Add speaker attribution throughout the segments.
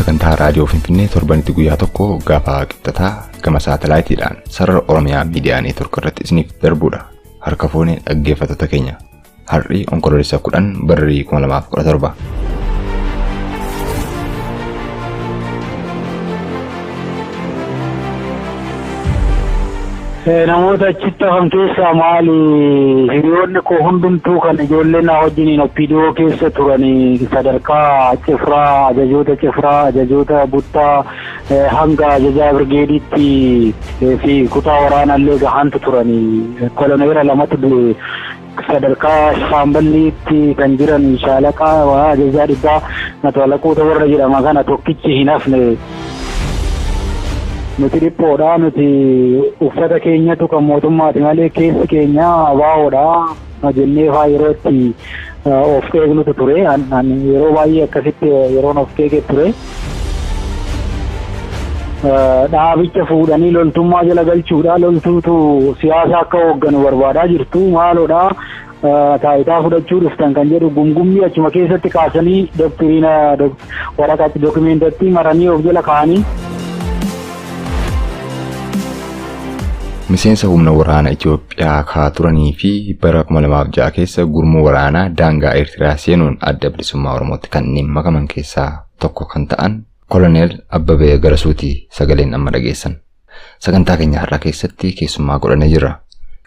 Speaker 1: Sagantaa Raadiyoo Finfinnee torbanitti guyyaa tokko gaafa qixxataa gama saatalaayitiidhaan sarara Oromiyaa Miidiyaa Neetwork irratti isiniif darbudha. Harka fuunee dhaggeeffattoota keenya. Har'i Onkoloolessa 10 barri 2017.
Speaker 2: Namoota achitti hafan keessaa maali hiriyoonni koo hundumtuu kan ijoollee naa wajjiniin OPDO keessa turan sadarkaa cifraa ajajoota cifraa ajajoota buttaa hanga ajajaa birgeediitti fi kutaa waraanallee gahantu turan koloneera lamatu du'e sadarkaa shaamballiitti kan jiran shaalaqaa ajajaa dhibbaa mataalaqoota warra jedhama kana tokkichi hin hafne. Nuti dhiphoodha nuti uffata keenyatu kan mootummaati malee keessi keenya abaa'oodha jennee faa yeroo itti of qeeqnutu ture. Yeroo baay'ee akkasitti yeroon of qeeqe ture. Dhaabicha fuudhanii loltummaa jala galchuudha. Loltuutu siyaasa akka hoogganu barbaadaa jirtu maaloodha. Taayitaa fudhachuu dhuftan kan jedhu gumgummii achuma keessatti kaasanii doktiriina waraqaatti dokumentatti maranii of jala kaa'anii.
Speaker 1: Miseensa humna waraana Itoophiyaa kaa turanii fi bara 2006 keessa gurmuu waraanaa daangaa Eertiraa seenuun adda bilisummaa Oromootti kanneen makaman keessaa tokko kan ta'an Koloneel Abbabee Garasuuti sagaleen amma dhageessan. Sagantaa keenya har'aa keessatti keessummaa godhannee jirra.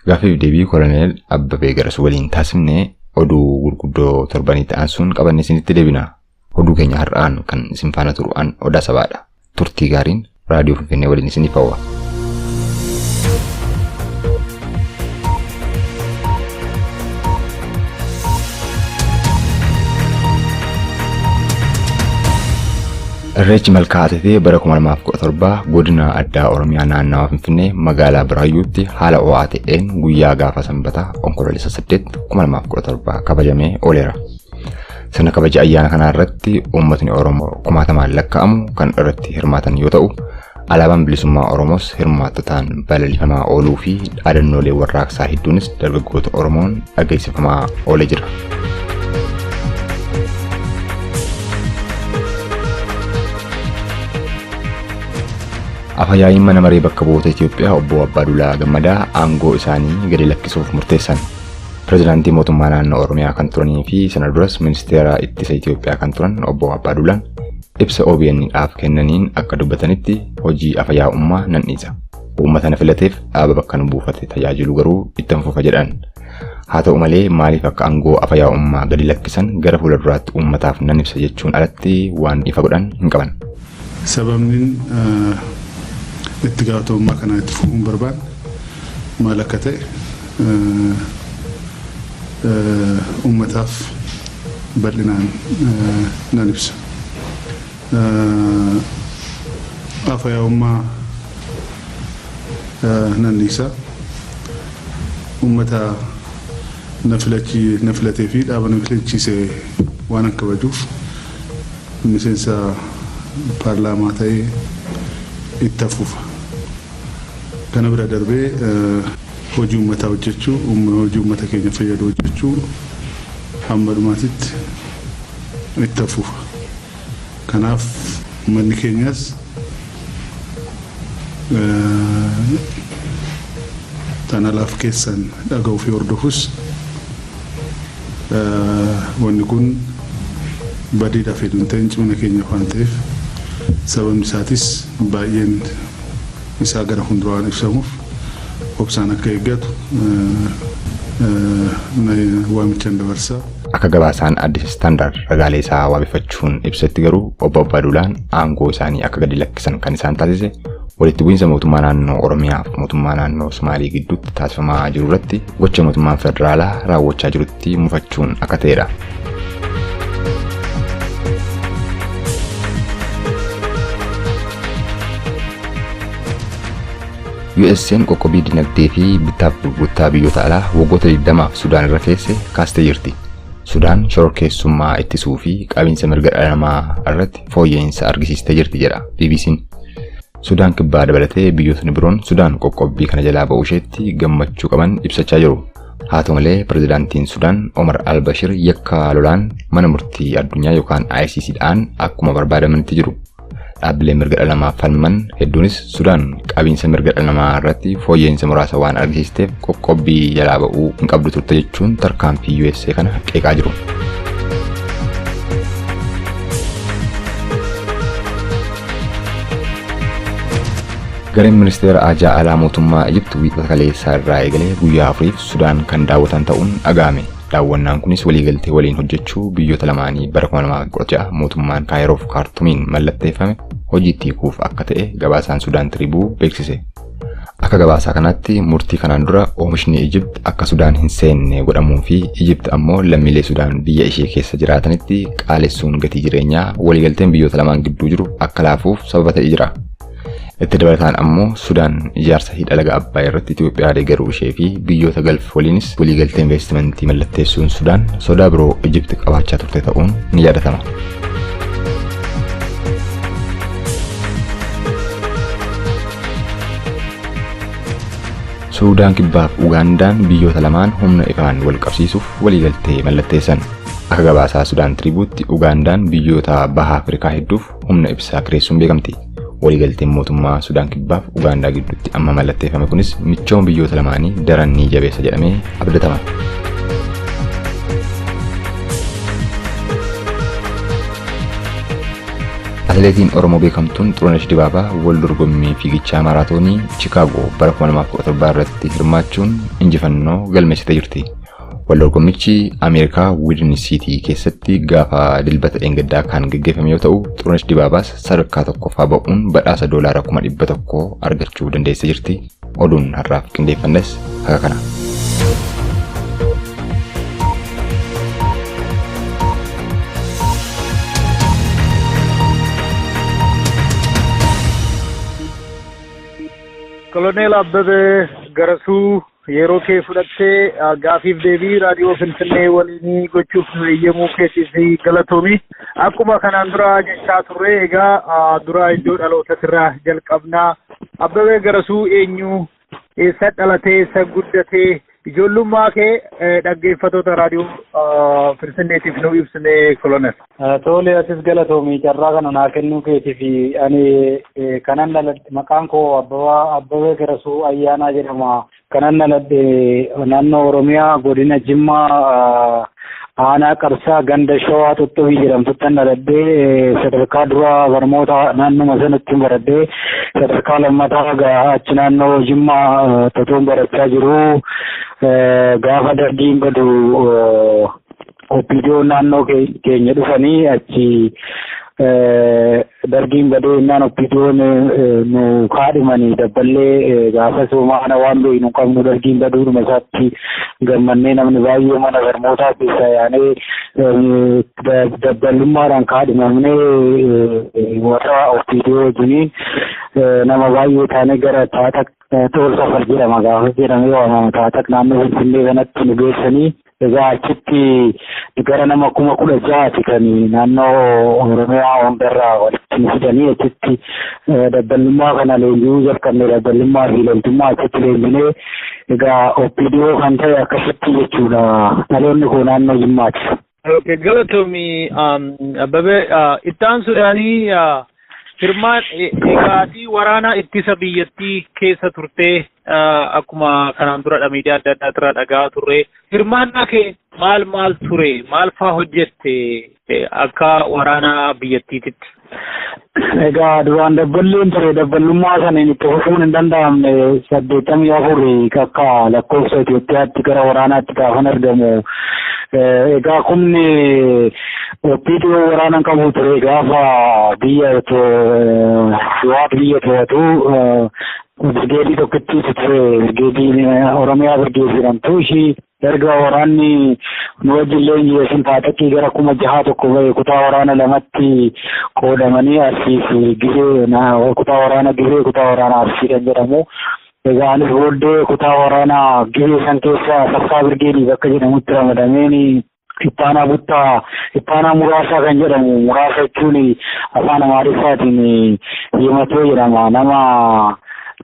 Speaker 1: Gaaffiif deebii Koloneel Abbabee Garasuu waliin taasifne oduu gurguddoo torbanii ta'an sun qabannee isinitti deebina. Oduu keenya har'aan kan isin faana turu an Odaa Sabaadha. Turtii gaariin Raadiyoo Finfinnee waliin isiniif hawwa. Irreechi Malkaa Ateetee bara 2017 godina addaa Oromiyaa naannawa Finfinnee magaalaa Buraayyuutti haala ho'aa ta'een guyyaa gaafa Sanbataa Onkoloolessa 8 2017 kabajamee ooleera. Sirna kabaja ayyaana kanaa irratti uummatni Oromoo kumaatamaan lakkaa'amu kan irratti hirmaatan yoo ta'u, alaabaan bilisummaa Oromoos hirmaattotaan balalifamaa ooluu fi dhaadannoolee warraaqsaa hedduunis dargaggoota Oromoon dhageessifamaa oolee jira. Afayaa'iin mana maree bakka bu'oota Itoophiyaa obbo Abbaaduulaa Gammadaa aangoo isaanii gadi lakkisuuf murteessan. Pirezidaantii mootummaa naannoo Oromiyaa kan turanii fi sana duras ministeera ittisa Itoophiyaa kan turan obbo Abbaaduulaan ibsa OBN dhaaf kennaniin akka dubbatanitti hojii afayaa'ummaa nan dhiisa. Uummata na filateef dhaaba bakka nu buufate tajaajilu garuu ittan fufa jedhan. Haa ta'u malee maaliif akka aangoo afayaa'ummaa gadi lakkisan gara fuula duraatti uummataaf nan ibsa jechuun alatti waan ifa godhan hin qaban.
Speaker 3: Sababni itti gaafatamummaa kanaa itti fufuun barbaanne maal akka ta'e uummataaf bal'inaan nan ibsa. Afayaa'ummaa nan dhiisa. Uummata na filatee fi dhaaba na filachiise waanan kabajuuf miseensa paarlaamaa ta'ee itti fufa. Kana bira darbee hojii uummataa hojjechuu, hojii uummata keenya fayyadu hojjechuu hamma dhumaatitti itti fufa. Kanaaf uummanni keenyas tan alaaf keessan dhaga'uu fi hordofus wanni kun badiidhaaf hedduu hin ta'in cimina keenya waan ta'eef sababni isaatis baay'een isaa gara fuulduraa waan ibsamuuf obsaan akka eeggatu waamichaan dabarsaa.
Speaker 1: Akka gabaasaan Addis Standard ragaalee isaa waabeffachuun ibsetti garuu obbo Abbaaduulaan aangoo isaanii akka gadi lakkisan kan isaan taasise walitti bu'iinsa mootummaa naannoo Oromiyaa fi mootummaa naannoo Somaalii gidduutti taasifamaa jiru irratti gocha mootummaan federaalaa raawwachaa jirutti mufachuun akka ta'edha. USA'n qoqqobii dinagdee fi bittaaf gurgurtaa biyyoota alaa waggoota 20f Sudaan irra keesse kaastee jirti. Sudaan shororkeessummaa ittisuu fi qabiinsa mirga dhala namaa irratti fooyya'insa argisiistee jirti jedha BBC'n. Sudaan kibbaa dabalatee biyyootni biroon Sudaan qoqqobbii kana jalaa ba'uu isheetti gammachuu qaban ibsachaa jiru. Haa ta'u malee pirezidaantiin Sudaan Omar al-Bashir yakka lolaan mana murtii addunyaa yookaan ICC dhaan akkuma barbaadamanitti jiru. Dhaabbileen mirga dhala namaaf falman hedduunis Sudaan qabiinsa mirga dhala namaa irratti fooyya'insa muraasa waan argisiisteef qoqqobbii jalaa ba'uu hin qabdu turte jechuun tarkaanfii USA kana qeeqaa jiru. Gareen ministeera ajaa alaa mootummaa Ijipt wiixata kaleessaa irraa eegalee guyyaa afuriif Sudaan kan daawwatan ta'uun dhaga'ame. Daawwannaan kunis waliigaltee waliin hojjechuu biyyoota lamaanii bara 2016 mootummaan Kaayiroof Kaartumiin mallatteeffame hojiitti hiikuuf akka ta'e gabaasaan Sudaan Tiribuu beeksise. Akka gabaasaa kanaatti murtii kanaan dura oomishni Ijipt akka Sudaan hin seenne godhamuu fi Ijipt ammoo lammiilee Sudaan biyya ishee keessa jiraatanitti qaalessuun gatii jireenyaa waliigalteen biyyoota lamaan gidduu jiru akka laafuuf sababa ta'ee jira. Itti dabalataan ammoo Sudaan ijaarsa hidha laga Abbaay irratti Itoophiyaa deeggaruu ishee fi biyyoota Galf waliinis waliigaltee investimentii mallatteessuun Sudaan sodaa biroo Ijipt qabaachaa turte ta'uun ni yaadatama. Suudaan Kibbaaf Ugaandaan biyyoota lamaan humna ifaan wal qabsiisuuf waliigaltee mallatteessan. Akka gabaasaa Sudaan Tiribuutti Ugaandaan biyyoota baha Afrikaa hedduuf humna ibsaa kireessuun beekamti. Waliigalteen mootummaa Sudaan Kibbaaf Ugaandaa gidduutti amma mallatteeffame kunis michooma biyyoota lamaanii daran ni jabeessa jedhamee abdatama. Atileetiin Oromoo beekamtuun Xurunesh Dibaabaa wal dorgommii fiigichaa maaraatoonii Chikaagoo bara 2017 irratti hirmaachuun injifannoo galmeessitee jirti. Wal dorgommichi Ameerikaa Wiidin Siitii keessatti gaafa dilbata dheengaddaa kan gaggeeffame yoo ta'u, Xurunesh Dibaabaas sadarkaa tokkoffaa ba'uun badhaasa doolaara 100,000 argachuu dandeessee jirti. Oduun har'aaf qindeeffannes haga kana.
Speaker 4: Koloneel Abbabee Garasuu yeroo kee fudhattee gaafiif deebii raadiyoo Finfinnee waliinii gochuuf nu eeyyamuu keetiif galatoomi. Akkuma kanaan dura jechaa turre egaa dura iddoo dhalootatirraa jalqabnaa. Abbabee Garasuu eenyu? Eessa dhalatee? Eessa guddatee? Ijoollummaa kee dhaggeeffattoota raadiyoo Finfinneetiif nu ibsine kolonel.
Speaker 2: Tole atis galatoomi carraa kana naa kennuu keetiif ani kanan dhaladhe maqaan koo Abbabee Garasuu Ayyaanaa jedhama. Kanan dhaladhe naannoo Oromiyaa godina Jimmaa aanaa Qarsaa ganda Shawaa Xuxxubii jedhamtuttan dhaladhee sadarkaa duraa barnoota naannuma sanatti baradhee sadarkaa lammataa achi naannoo Jimmaa totoon barachaa jiru gaafa dargiin badu OPDO naannoo keenya dhufanii achi dargiin badee innaan OPDOn nu kaadhimanii dabballee gaafa somaana waan beeknu hin qabnu dargiin baduudhuma isaatti gammannee namni baay'ee mana barnootaa keessa yaanee dabballummaadhaan kaadhimamnee warra OPDO wajjiniin nama baay'ee taanee gara Taaxaq Tool Safar jedhama gaafa jedhamee waamama Taaxaq naannoo Finfinnee kanatti nu geessanii egaa achitti gara nama 16,000ti kan naannoo Oromiyaa hundarraa walitti nu fidanii achitti dabballummaa kana leenji'uu jalqabne dabballummaa fi loltummaa achitti leenjinee egaa OPDO kan ta'e akkasitti jechuudha dhaloonni koo naannoo Jimmaati.
Speaker 4: Okay, galatoomi Abbabee itti aansuudhaanii hirmaan egaatii waraana ittisa biyyattii keessa turtee akkuma kanaan dura miidiyaa adda addaa irraa dhagaa turre hirmaannaa kee maal maal ture maal faa hojjette akka waraana biyyattiititti?
Speaker 2: Egaa duraan dabballeen ture dabballummaa saniin itti fufuun hin danda'amne 84 akka lakkoofsa Itoophiyaatti gara waraanaatti gaafan argamu. Egaa kumni OPDO waraana hin qabu ture gaafa biyya Hiwaat biyya to'atu birgeedii tokkittiitu ture birgeediin Oromiyaa birgeed jedhamtu ishii erga waraanni nu wajjin leenji'e sun taaxaqii gara 6,000 tokko ba'e kutaa waraana lamatti qoodamanii Arsii fi Gibee kutaa waraana Gibee kutaa waraana Arsii kan jedhamu. Egaa anis booddee kutaa waraana Gibee san keessa Saffaa Birgeedii bakka jedhamutti ramadameen ittaanaa buttaa ittaanaa muraasaa kan jedhamu muraasa jechuun afaan Amaariffaatiin himatoo jedhama nama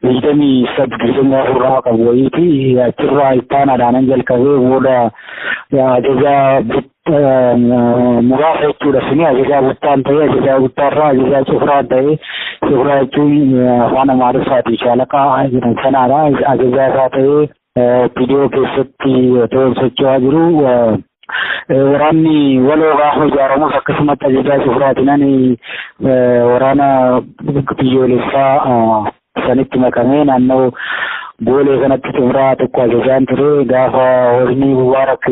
Speaker 2: 23 24 nama qabu wayiiti achirraa ittaanaadhaanan jalqabee booda ajaja Muraasa jechuudha suni ajajaa buttaan ta'ee ajajaa buttaarraa ajajaa cifraa ta'ee cifraa jechuun afaan Amaariffaati shaalaqaa jedhan sanaadha. Ajajaa isaa ta'ee OPDO keessatti otoo socho'aa jiru waraanni waloo gaafa ijaaramus akkasumatti ajajaa cifraatiin waraana biyyoolessaa sanitti makamee naannoo Boolee kanatti cifraa tokko ajajaan ture. Gaafa Hosnii Mubaarak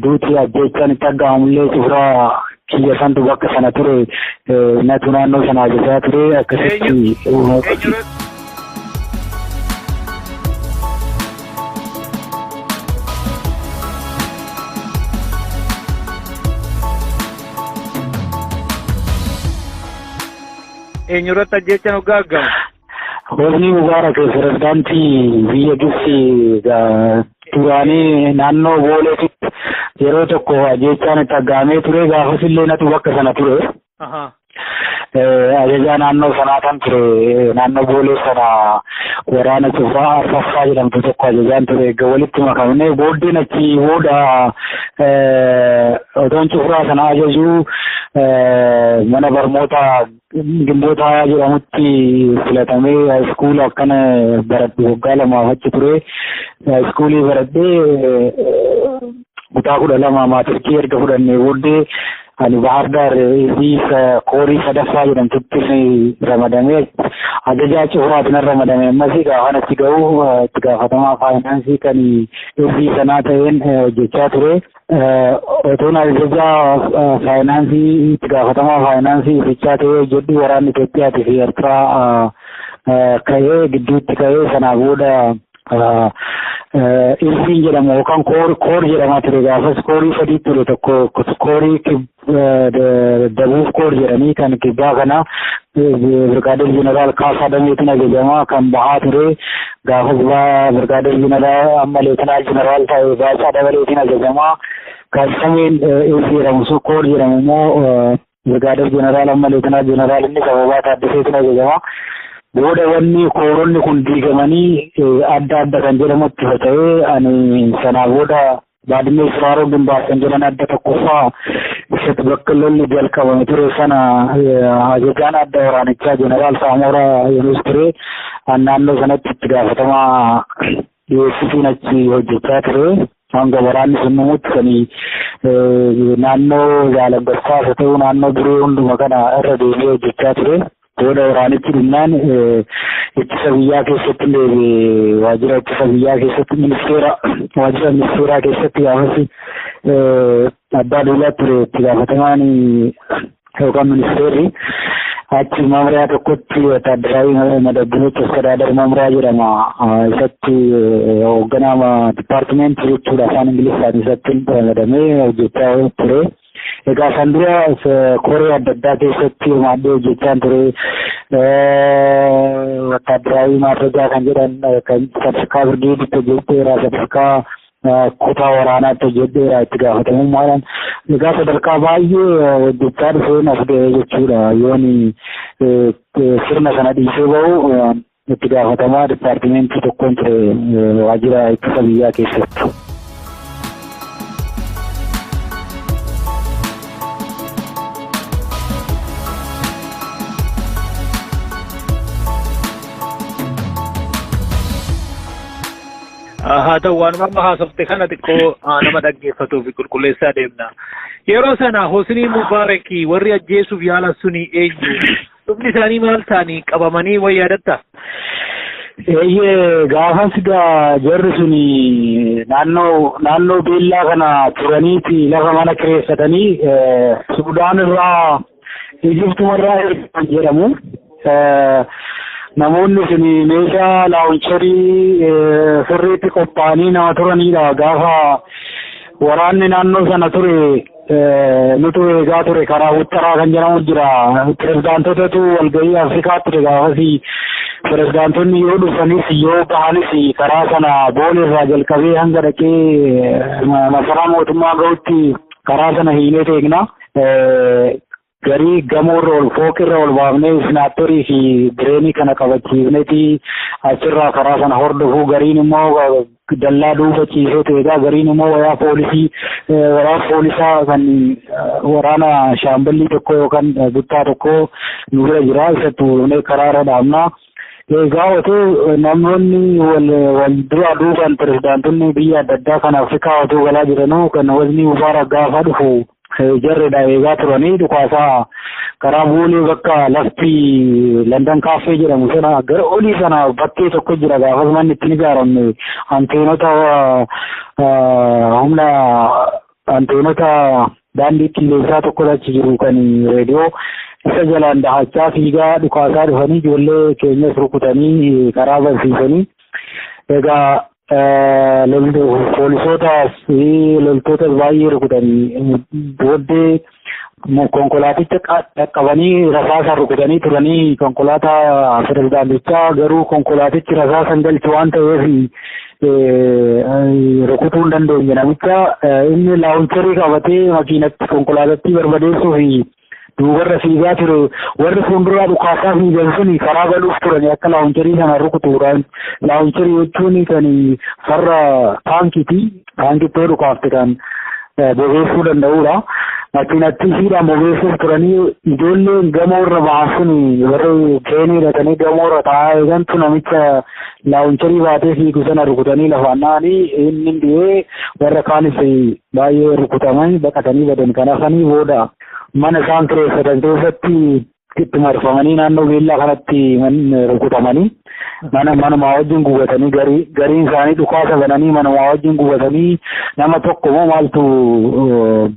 Speaker 2: duuti ajjeechaan itti aggaamamullee cifraa kiyya santu bakka sana ture, natu naannoo sana ajajaa ture akkasitti.
Speaker 4: Eenyurratti ajjeechaan hoggaa aggamu?
Speaker 2: Hosnii Mubaarak pirezidaantii biyya Gibxi duraanii naannoo Booleetitti yeroo tokko ajjeechaan itti aggaamee ture, gaafas illee natu bakka sana ture. Ajajaa naannoo sanaa kan ture, naannoo Boolee sana waraana cifraa arfaffaa jedhamtu tokko ajajaan ture. Egaa walitti makamnee booddeen achi booda otoon cifraa sana ajajuu mana barnoota Gimboota Hayaa jedhamutti filatamee haayiskuula akkana baradhe waggaa 2f achi ture. Haayiskuulii baradhee kutaa 12 maatirikii erga fudhannee booddee ani Bahar Daar izii koorii sadaffaa jedhamtutti ramadamee ajajaa cifraatiin ramadame. Ammas gaafan achi ga'u itti gaafatamaa faayinaansii kan izii sanaa ta'een hojjechaa ture. Otoon ajajaa faayinaansii itti gaafatamaa faayinaansii ifichaa ta'ee hojjedhu waraanni Itoophiyaatii fi Eertiraa ka'ee gidduutti ka'ee sanaa booda irsiin jedhamu yookaan koor koor jedhamaa ture. Gaafas koorii sadii ture, tokko koorii dabuuf koor jedhanii kan kibbaa kana Birgaadeer Jeneraal Kaasaa Dameetiin ajajamaa kan bahaa ture, gaafas Birgaadeer Jeneraal amma Leetinaal Jeneraal ta'e Baacaa Dabaleetiin ajajamaa, kan sameen irsi jedhamu sun koor jedhamu immoo Birgaadeer Jeneraal amma Leetinaal Jeneraal inni Sababaa Taaddaseetiin ajajamaa. Booda wanni kooronni kun diigamanii adda adda kan jedhamutti faca'ee ani sanaa booda Baadimmee Siraaroo Gimbaar kan jedhan adda tokkoffaa isatti bakka lolli jalqabame ture sana ajajaan adda waraanichaa Jeneraal Saamoraa Yunus ture. An naannoo sanatti itti gaafatamaa dhiyeessituun achi hojjechaa ture. Hanga waraanni sun dhumutti kan naannoo Zaalambassaas haa ta'u naannoo Buree hunduma kana irra deemee hojjechaa ture. Booda waraanichi dhumnaan ittisa biyyaa keessatti deebi'e, waajjira ittisa biyyaa keessatti, ministeera waajjira ministeeraa keessatti gaafas abbaa duulaa ture itti gaafatamaan yookaan ministeerri. Achi mamriyaa tokkotti ወታደራዊ መደብኖች አስተዳደር መምሪያ jedhama, isatti hoogganaa dipaartimentii jechuudha afaan Ingiliffaan, isatti ramadamee hojjechaa ture. Egaa san dura koree adda addaa keessatti hirmaadhee hojjechaan ture. Wattaadaraawii maarrajaa kan jedhan kan sadarkaa birgeeditti hojjedheera, sadarkaa kutaa waraanaatti hojjedheera itti gaafatamummaadhaan. Egaa sadarkaa baay'ee hojjechaa dhufeen as ga'ee jechuudha. Yoon sirna sana dhiisee bahu itti gaafatamaa dipaartimentii tokkoon ture waajjira ittisa biyyaa keessatti.
Speaker 4: Haa ta'u, waanuma amma haasofte kana xiqqoo nama dhaggeeffatuuf qulqulleessaa deemna. Yeroo sana Hosnii Mubaarakii warri ajjeesuuf yaalan suni eenyu? Dhumni isaanii maal ta'anii qabamanii way yaadatta?
Speaker 2: Eeyyee, gaafas gaa jarri suni naannoo beellaa kana turaniiti lafa mana kireeffatanii Sudaan irraa Ijiptuma irraa ergaman jedhamu. Namoonni suni meeshaa laawuncharii sirriitti qophaa'anii nama turanidha. Gaafa waraanni naannoo sana ture nutu eegaa ture, karaa Wuxxaraa kan jedhamu jira. Pirezidaantotatu walgahii Afrikaa ture gaafasii. Pirezidaantonni yoo dhufanis yoo bahanis karaa sana Boolee irraa jalqabee hanga dhaqee masaraa mootummaa gahutti karaa sana hiinee eegna. Garii gamoorra ol fooqirra ol baafnee isnaapperii fi bireenii kana qabachiifneeti achirraa karaa sana hordofuu, gariin immoo Dallaa duuba ciisee eegaa, gariin immoo wayaa poolisii, waraana poolisaa kan waraana shaamballii tokko yookaan buttaa tokko nu bira jira, isatti uumnee karaa irra dhaabna. Egaa otoo namoonni wal wal dura duubaan pirezidaantonni biyya adda addaa kan Afrikaa otoo galaa jiranuu, kan Hosnii Mubaarak gaafa dhufu jarreedha eegaa turanii, dhukaasaa karaa Boolee bakka lafti Landan Kaaffee jedhamu sana gara olii sana bakkee tokko jira. Gaafas manni ittiin ijaaramne anteenota humna anteenota daandii qilleensaa tokko achi jiru kan reediyoo isa jalaan dahachaa fiigaa dhukaasaa dhufanii, ijoollee keenyas rukutanii karaa barsiisanii. Egaa poolisootaas loltootas baay'ee rukutanii, booddee konkolaaticha dhaqqabanii rasaasa rukutanii turanii konkolaataa pirezidaantichaa. Garuu konkolaatichi rasaasa hin galchu waan ta'eef rukutuu hin dandeenye namicha. Inni launcherii qabatee makiinatti konkolaatatti barbadeessuu fi duubarra fiigaa ture. Warri fuulduraa dhukaasaa fiigan sun karaa baluuf turani akka launcherii sana rukutuudhaan. Launcherii jechuun kan farra taankiiti, taankittoo dhukaafte kan bobeessuu danda'udha. Makiinatti ishiidhaan bobeessuuf turanii, ijoolleen gamoo irra bahan sun, warri keenii hidhatanii gamoo irra taa'aa eegantu namicha launcherii baatee fiigu sana rukutanii lafaan dha'anii, inni du'ee, warra kaanis baay'ee rukutamanii baqatanii badan. Kan hafanii booda mana isaan kireeffatan keessatti itti marfamanii naannoo beellaa kanatti rukutamanii mana manumaa wajjin gubatanii, gariin isaanii dhukaasa bananii manumaa wajjin gubatanii. Nama tokko immoo maaltu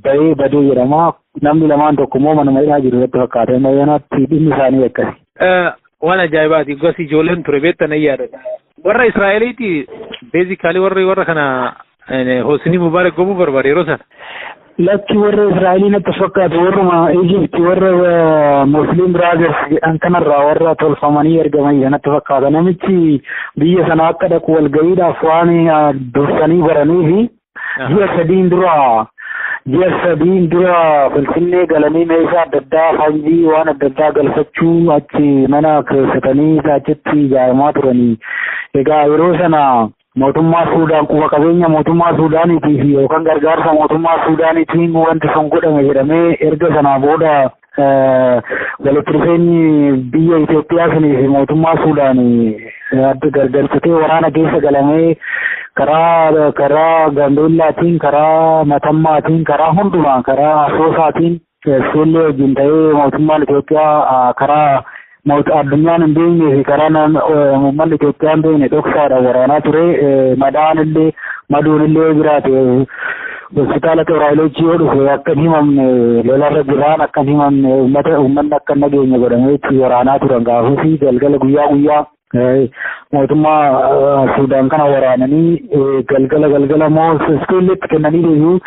Speaker 2: bahee badee jedhama. Namni lamaan tokko immoo manuma hidhaa jiru irratti fakkaata. Mayyonaatti dhimmi isaanii akkasi.
Speaker 4: Waan ajaa'ibaati. Gosi ijoolleen ture beektan yaadadha. Warra Israa'eliiti basically warri warra kana Hosni Mubaarak gobuu barbaade yeroo sana.
Speaker 2: Lakki, warra Israa'elii natti fakkaatu, warruma Egypt, warra Muslim Brothers jedhan kanarraa warra tolfamanii ergaman natti fakkaata. Namichi biyya sana akka dhaqu walga'iidhaaf waan dursanii baranii fi ji'a 3n dura Finfinnee galanii meeshaa adda addaa, fanjii waan adda addaa galfachuu achi mana kireeffatanii achitti ijaaramaa turanii. Egaa yeroo sana mootummaa Suudaan quba qabeenya mootummaa Suudaaniitii fi yookaan gargaarsa mootummaa Suudaaniitiin wanti sun godhame jedhamee, erga sanaa booda walitti dhufeenyi biyya Itoophiyaa sunii fi mootummaa Suudaan adda gargarcitee, waraana keessa galamee, karaa Gaambeellaatiin, karaa Matammaatiin, karaa hundumaan, karaa Asoosaatiin Seellee wajjin ta'ee mootummaan Itoophiyaa karaa addunyaan hin beeknee fi karaa uummanni Itoophiyaa hin beekne dhoksaadhaan waraanaa ture. Madaan illee maduun illee yoo jiraate, hospitaala Xooraayiloochii yoo dhufe akka hin himamne, lolarra jiraan akka hin himamne, uummata uummanni akka hin nageenye godhamee itti waraanaa turan. Gaafasii galgala guyyaa guyyaa mootummaa Suudaan kana waraananii, galgala galgala immoo iskeelleetti kennanii deebi'u.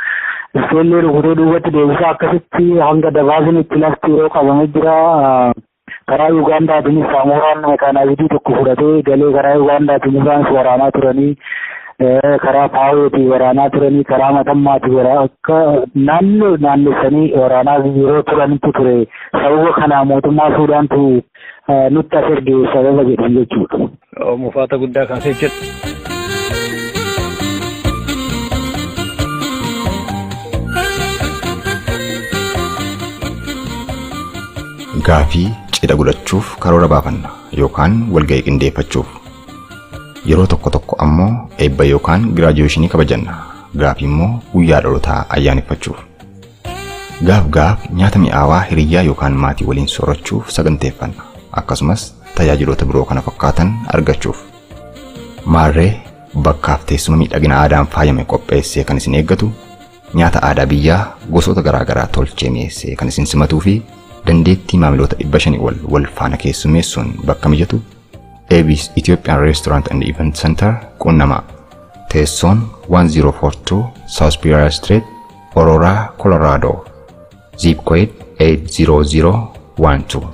Speaker 2: Iskeellee rukutee duubatti deebisaa, akkasitti hanga dabaasni itti lafti yeroo qabamee jira. Karaa Ugaandaatiinis Saamooraan mechanizedii tokko fudhatee galee, karaa Ugaandaatiin isaanis waraanaa turanii, karaa Paaweetii waraanaa turanii, karaa Matammaatii akka naannoo naannessanii waraanaa yeroo turanitti ture. Sababa kana mootummaa Suudaantu nutti as erge sababa jedhan jechuudha.
Speaker 4: Mufaata guddaa kaasee jira.
Speaker 1: Gaafii cidha godhachuuf karoora baafanna yookaan walga'ii qindeeffachuuf. Yeroo tokko tokko ammoo eebba yookaan graduationii kabajanna. Gaafii immoo guyyaa dhalootaa ayyaaneffachuuf. Gaaf gaaf nyaata mi'aawaa hiriyyaa yookaan maatii waliin soorachuuf saganteeffanna. Akkasumas tajaajiloota biroo kana fakkaatan argachuuf. Maarree bakkaaf teessuma miidhagina aadaan faayame qopheessee kan isin eeggatu, nyaata aadaa biyyaa gosoota garaagaraa tolchee mi'eessee kan isin simatuu fi dandeettii maamiloota 500 ol wal faana keessummeessuun bakka mijatu Abis Ethiopian Restaurant and Event Center qunnamaa. Teessoon 1042 South Peoria Street, Aurora, Colorado. Zip code 80012.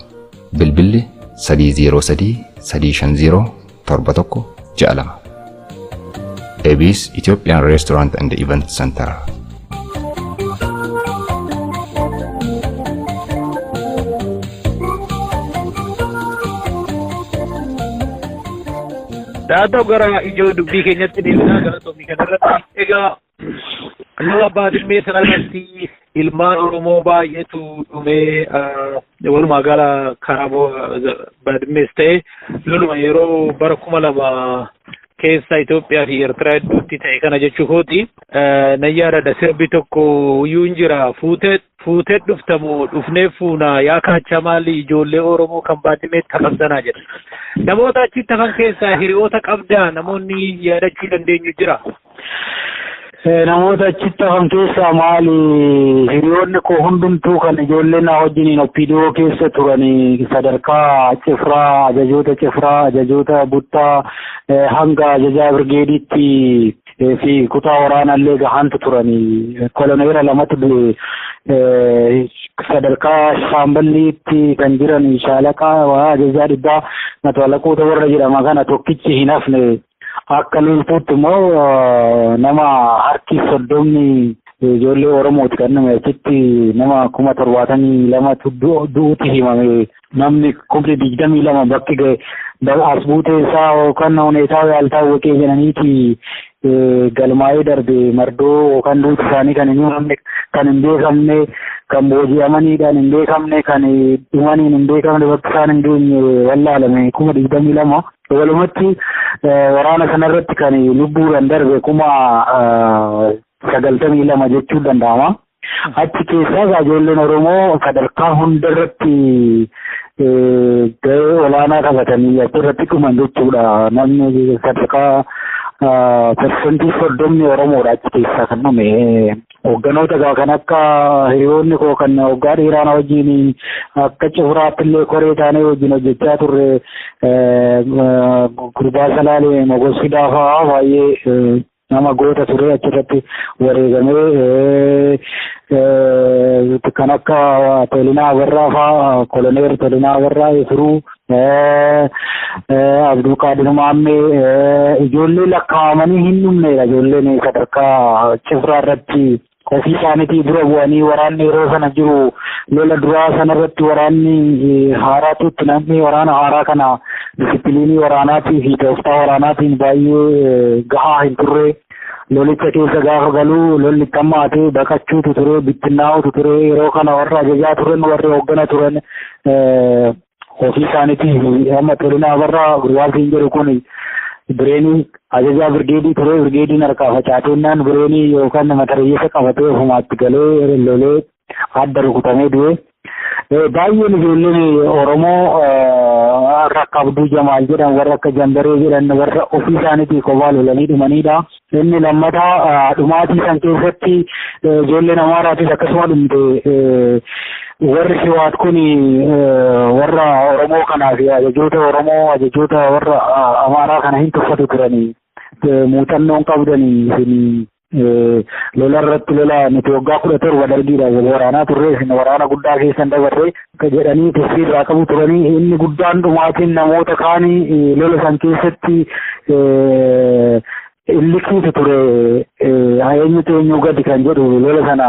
Speaker 1: Bilbilli 303 350 7162. Abis Ethiopian Restaurant and Event Center.
Speaker 4: Haa ta'u, gara ijoo dubbii keenyatti deebinaa, galatoomii kanarratti. Egaa lola Baadimmee sanarratti ilmaan Oromoo baay'eetu dhumee, walumaa gala karaa Baadimmees ta'e loluma yeroo bara 2000 keessa Itoophiyaa fi Eertiraa hedduutti ta'e kana jechuu kooti. Nan yaadadha, sirbi tokko iyyuu hin jira. Fuutee fuutee dhuftamoo dhufnee fuunaa yaa kaachaa maali ijoollee Oromoo kan Baadimmeetti hafan sanaa jedha. Namoota achitti hafan keessaa hiriyoota qabdaa namoonni yaadachuu dandeenyu jira?
Speaker 2: Namoota achitti hafan keessaa maali, hiriyoonni koo hundumtuu kan ijoollee na wajjiniin OPDO keessa turanii sadarkaa cifraa, ajajoota cifraa, ajajoota buttaa hanga ajajaa birgeediitti fi kutaa waraanallee gahantu turanii. Koloneera lamatu du'e. Sadarkaa shaamballiitti kan jiran shaalaqaa, ajajaa dhibbaa, mataalaqoota warra jedhama kana tokkichi hin hafne. Akka loltuutti immoo nama harki 30 ijoollee Oromooti kan dhume achitti. Nama 72,000tu du'uutti himame. Namni 22,000 bakki ga'e as buutee isaa yookaan huneetaa yaaltaawwaqee jedhaniiti galmaa'ee darbe. Mardoo yookaan duuti isaanii kan hin himamne, kan hin beekamne, kan booji'amaniidhaan hin beekamne, kan dhumaniin hin beekamne, bakki isaan hin geenye wallaalame 22,000. Walumatti waraana sanarratti kan lubbuudhaan darbe 92,000 jechuun danda'ama. Achi keessaa ijoolleen Oromoo sadarkaa hundarratti gahee olaanaa taphatanii achirratti dhuman jechuudha. Namni sadarkaa 30% Oromoodha achi keessaa kan dhume. Hoogganoota kan akka hiriyoonni koo kan waggaa dheeraa na wajjin akka cifraatti illee koree taanee wajjin hojjechaa turre, Gurbaa Salaalee Mogos Fidaa fa'aa, baay'ee nama goota ture, achirratti wareegamee. Kan akka Tolinaa Abarraa fa'aa, Koloneer Tolinaa Abarraa Efiruu, Abdulqaadir Maammee, ijoollee lakkaa'amanii hin dhumneedha. Ijoolleen sadarkaa cifraa irratti ofii isaaniitii dura bu'anii, waraanni yeroo sana jiru lola duraa sanarratti waraanni haaraatu itti namni waraana haaraa kana disipiliinii waraanaatii fi tooftaa waraanaatiin baay'ee gahaa hin turre. Lolicha keessa gaafa galuu lolli hammaatee baqachuutu ture, bittinnaa'utu ture. Yeroo kana warra ajajaa turan, warri hooggana turan ofii isaaniitii, amma Tolinaa Abarraa gurbaatiin jedhu kun bireenii ajajaa birgeedii ture. Birgeediin harkaa facaateennaan bireenii yookaan matareeyyasa qabatee ofumaatti galee lolee adda rukutamee du'e. Baay'een ijoolleen Oromoo warra akka Abduu Jamaal jedhan, warra akka Jambaree jedhan, warra ofii isaaniitii kophaa lolanii dhumanidha. Inni lammataa, dhumaatii san keessatti ijoolleen Amaaraatis akkasuma dhumte. Warri Hiwaat kun warra Oromoo kanaa fi ajajoota Oromoo, ajajoota warra Amaaraa kana hin tuffatu turanii. Muuxannoon qabdanii isin lola irratti, lola nuti waggaa 17 dargiidha waraanaa turre, isin waraana guddaa keessan dabarre jedhanii tuffii irraa qabu turanii. Inni guddaan dhumaatiin namoota kaanii lola san keessatti illikiitu ture, eenyutu eenyu gadi kan jedhu. Lola sana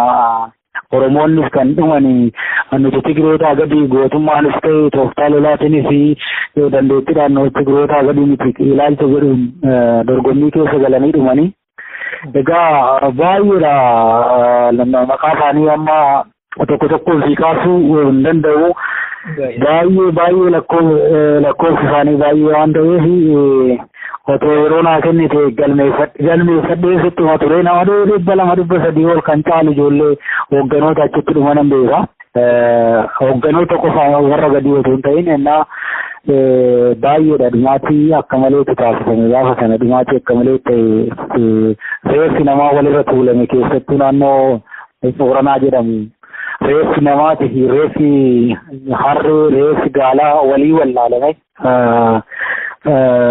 Speaker 2: Oromoonnis kan dhumanii nuti Tigrootaa gadi gootummaanis ta'e tooftaa lolaatiinis dandeettiidhaan Tigrootaa gadi miti ilaalcha jedhuun dorgommii keessa galanii dhumanii. Egaa baay'eedha, maqaa isaanii amma tokko tokkoon si kaasuu hin danda'u. Baay'ee baay'ee, lakkoofsi isaanii baay'ee waan ta'eef, otoo yeroo naa kennite galmeeffadhee sitti hima ture. Nama 200, 300 ol kan caalu ijoollee hoogganoota achitti dhumanan beeka. Hoogganoota qofa, warra gadii otoo hin ta'in, ennaa baay'eedha. Dhumaatii akka maleetu taasifame gaafa sana, dhumaatii akka malee ta'e. Reeffi namaa walirra tuulame, keessattuu naannoo Tooranaa jedhamu. Reeffi namaatii fi reeffi harree, reeffi gaalaa walii wallaalame.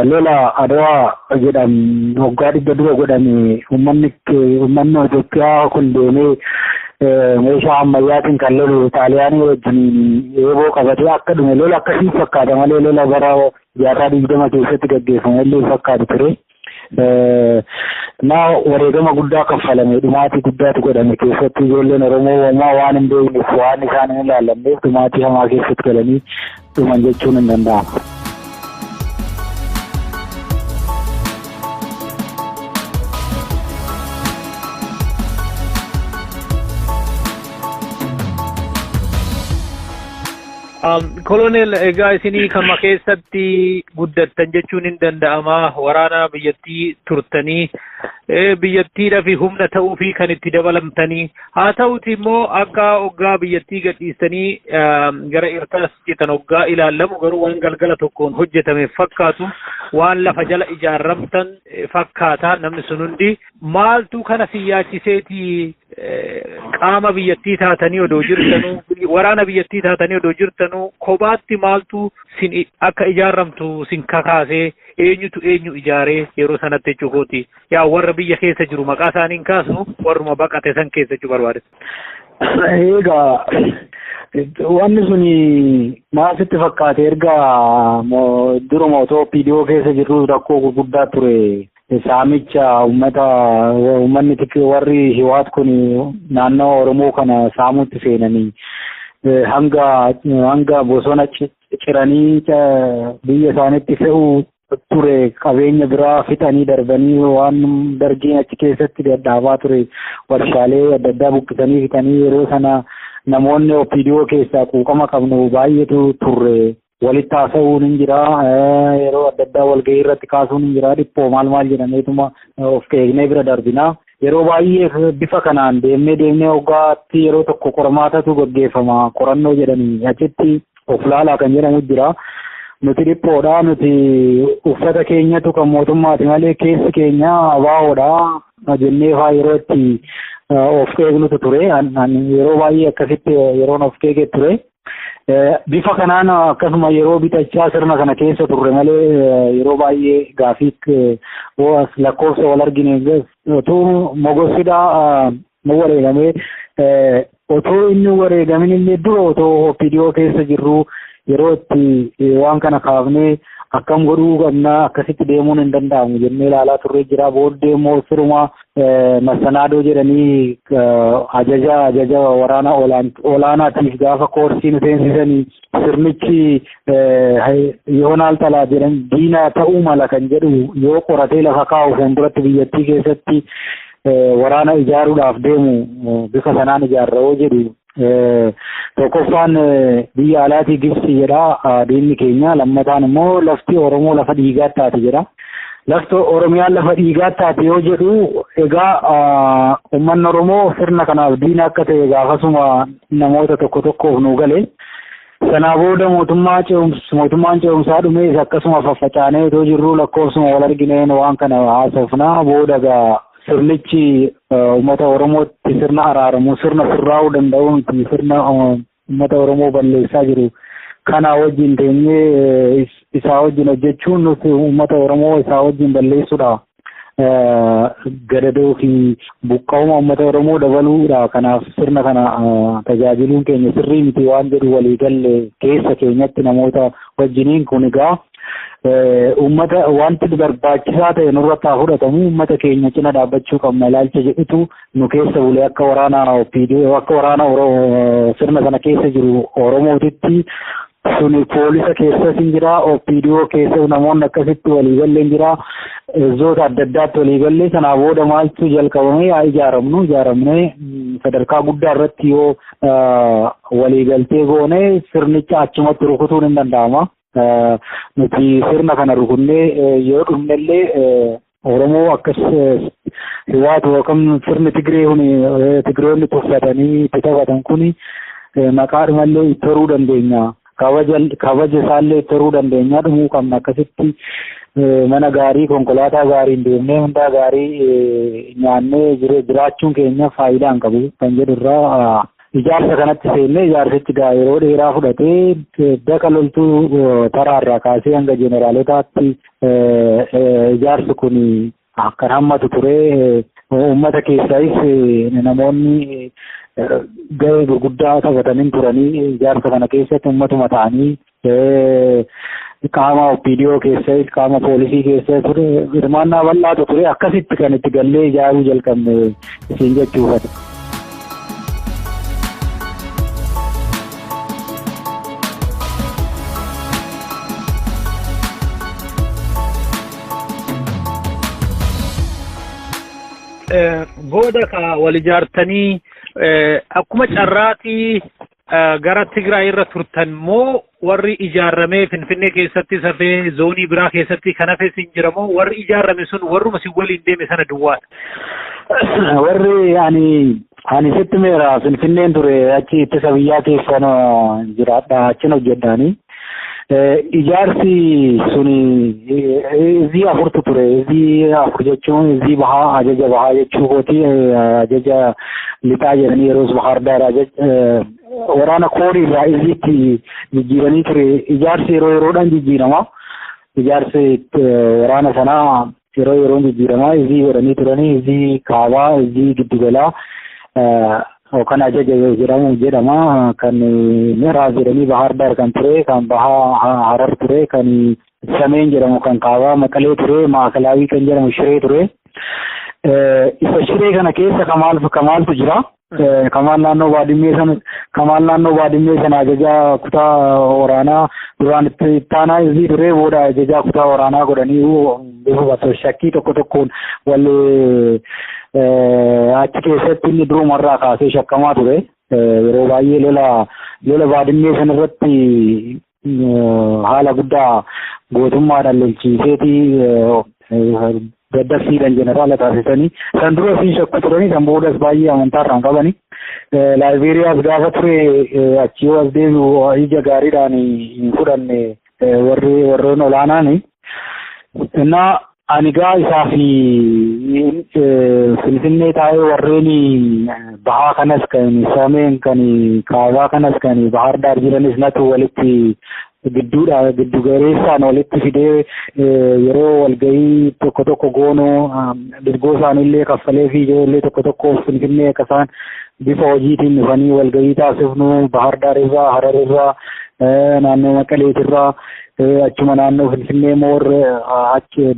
Speaker 2: Lola Adawaa jedhamu waggaa 100 dura godhame, uummanni Itoophiyaa kun deemee meeshaa ammayyaatiin kan lolu Xaaliyaanii wajjin eeboo qabatee akka dhume lola akkasii fakkaata malee lola bara jaarraa 20 keessatti gaggeeffame illee fakkaatu ture. Na wareegama guddaa kaffalame, dhumaatii guddaatu godhame. Keessatti ijoolleen Oromoo homaa waan hin beekneef, waan isaan hin ilaallamneef dhumaatii hamaa keessatti galanii dhuman jechuun hin danda'amu.
Speaker 4: Koloneel, egaa isinii kama keessatti guddattan jechuun hin danda'ama. Waraana biyyattii turtanii, biyyattiidhaa fi humna ta'uu fi kan itti dabalamtanii, haa ta'uti immoo akka hoggaa biyyattii gadhiistanii gara Eertiraas jettan hoggaa ilaallamu garuu waan galgala tokkoon hojjetame fakkaatu, waan lafa jala ijaarramtan fakkaata. Namni sun hundi maaltu kana si yaachiseeti? Qaama biyyattii taatanii odoo jirtanuu, waraana biyyattii taatanii odoo jirtanuu, kophaatti maaltu sin akka ijaarramtu sin kakaasee? Eenyutu eenyu ijaaree yeroo sanatti jechuu kooti? Yaa warra biyya keessa jiru maqaa isaanii hin kaasnu, warruma baqate san keessa jechuu barbaade.
Speaker 2: Egaa wanni suni maal sitti fakkaate? Erga duruma otoo OPDO keessa jirru rakkoo gurguddaa ture. Saamicha uummata, uummanni warri Hiwaat kun naannoo Oromoo kana saamuutti seenanii hanga bosona ciranii biyya isaaniitti fe'uu ture. Qabeenya biraa fixanii darbanii, waan dargiin achi keessatti dadhaabaa ture, warshaalee adda addaa buqqisanii fixanii. Yeroo sana namoonni OPDO keessaa quuqama qabnu baay'eetu turre. Walitti haasa'uun hin jira, yeroo adda addaa walgahii irratti kaasuun hin jira, dhiphoo maal maal jedhameetuma of eegnee bira darbina. Yeroo baay'ee bifa kanaan deemnee deemnee waggaatti yeroo tokko qormaatatu gaggeeffama, qorannoo jedhanii achitti of laalaa kan jedhamu jira. Nuti dhiphoodha, nuti uffata keenyatu kan mootummaati malee keessi keenya abaawoodha jennee faa yeroo itti of eegnutu ture. Yeroo baay'ee akkasitti yeroon of eege ture. Bifa kanaan akkasuma yeroo bitachaa sirna kana keessa turre malee yeroo baay'ee gaafii lakkoofsa wal argine otoo mogossidhaa nu wareegamee, otoo inni wareegamin illee dura otoo OPDO keessa jirru yeroo itti waan kana kaafnee akkam godhuu qabnaa, akkasitti deemuun hin danda'amu jennee ilaalaa turre jira. Booddee immoo firuma massanaadoo jedhanii ajaja waraana olaanaatiif gaafa koorsii nu seensisanii, sirnichi yoonaal talaa jedhan diina ta'uu mala kan jedhu yoo qoratee lafa kaa'u, fuulduratti biyyattii keessatti waraana ijaaruudhaaf deemu bifa sanaan ijaarra jedhu, tokkoffaan biyya alaatii Gibsi jedha diinni keenya, lammataan immoo lafti Oromoo lafa dhiigaa taate jedha. Lafti Oromiyaan lafa dhiigaa taate yoo jedhu, egaa uummanni Oromoo sirna kanaaf diina akka ta'e gaafasuma namoota tokko tokkoof nu gale. Sanaa booda mootummaan ce'umsaa dhumees akkasuma faffacaanee otoo jirru lakkoofsuma wal argineen waan kana haasofnaa. Booda gaa sirnichi uummata Oromootti sirna araaramu, sirna sirraa'uu danda'u miti, sirna uummata Oromoo balleessaa jiru kana wajjin teenyee isaa wajjin hojjechuun nuti uummata Oromoo isaa wajjin balleessuudha. Gadadoo fi buqqa'uma uummata Oromoo dabaluudha. Kanaaf sirna kana tajaajiluun keenya sirrii miti waan jedhu walii galle keessa keenyatti namoota wajjiniin. Kun egaa uummata wanti barbaachisaa ta'e nurratti haa fudhatamu, uummata keenya cina dhaabbachuu qabna ilaalcha jedhutu nu keessa bulee, akka waraana OPDO, akka waraana sirna sana keessa jiru Oromootitti. Suni poolisa keessas hin jira, OPDO keessa namoonni akkasitti waliigallee hin jira, zoota adda addaatti waliigallee. Sanaa booda maaltu jalqabame? Haa ijaaramnu, ijaaramnee sadarkaa guddaa irratti yoo waliigaltee goone sirnicha achumatti rukutuun hin danda'ama. Nuti sirna kana rukunnee yoo dhumnellee Oromoo akkas hiwaatu yookaan sirni Tigree kun Tigiroonni tuffatanii itti taphatan kun maqaadhumallee itti horuu dandeenya. Kabaja isaallee itti horuu dandeenya, dhumuu qabna. Akkasitti mana gaarii, konkolaataa gaariin deemnee, hundaa gaarii nyaannee jiraachuun keenya faayidaa hin qabu kan jedhu irraa ijaarsa kanatti seennee. Ijaarsichi gaa yeroo dheeraa fudhatee daka loltuu taraarraa kaasee hanga jeneralotaatti ijaarsi kun akkan hammatu ture. Uummata keessaayis namoonni gahee gurguddaa taphatanii turanii ijaarsa kana keessatti, uummatuma ta'anii qaama OPDO keessa, qaama poolisii keessa ture, hirmaannaa bal'aatu ture. Akkasitti kan itti gallee ijaaruu jalqabne isiin jechuufate.
Speaker 4: Booda ka wal ijaartanii akkuma carraatii Gara Tigraay irra turtan moo warri ijaarramee Finfinnee keessatti safee zoonii biraa keessatti kan hafes hin jira moo warri ijaarrame sun warruma si waliin deeme sana duwwaadha?
Speaker 2: Warri ani sitti meera Finfinneen ture, achi ittisa biyyaa keessan jiraadha, achin hojjedhaani. Ijaarsi suni izii afurtu ture. Izii afur jechuun izii bahaa, ajaja bahaa jechuu kooti, ajaja lixaa jedhanii yeroos Bahar Daar waraana koorii irraa iziitti jijjiiranii ture. Ijaarsi yeroo yeroodhaan jijjiirama. Ijaarsi waraana sanaa yeroo yeroon jijjiirama. Izii godhanii turanii izii kaabaa, izii giddugalaa yookaan ajaja jedhamu jedhama. Kan Miraab jedhanii Bahar Daar kan ture, kan bahaa Harar ture, kan Sameen jedhamu kan kaabaa Maqalee ture, Maakalaawii kan jedhamu Shiree ture. Isa Shiree kana keessa Kamaaltu jira. Kamaal naannoo Baadimmee sana, Kamaal naannoo Baadimmee sana ajajaa kutaa waraanaa duraan itti taanaa izii ture, booda ajajaa kutaa waraanaa godhanii bifa shakkii tokko tokkoon wal achi keessatti inni durumarraa kaasee shakkamaa ture. Yeroo baay'ee lola Baadimmee sana irratti haala guddaa gootummaadhaan lolchiiseeti daddaffiidhaan jeneraala taasisanii, san dura siin shakku turanii, san boodas baay'ee amantaa irraan qabani. Laayibeeriyaas gaafa ture achi yoo as deebi'u ija gaariidhaan hin fudhanne warri warroon olaanaani. Innaa ani gaa isaa fi Finfinnee taa'ee warreen bahaa kanas, kan Sameen, kan kaabaa kanas, kan Bahar Daar jiranis natu walitti gidduudha giddu gareessaan walitti fidee yeroo walgahii tokko tokko goonuu dirgoo isaaniillee kaffalee fi ijoollee tokko tokko Finfinnee akka isaan bifa hojiitiin dhufanii walgahii taasifnu Bahar Daar irraa, Harar irraa, naannoo Maqaleetirraa, achuma naannoo Finfinnee moor achi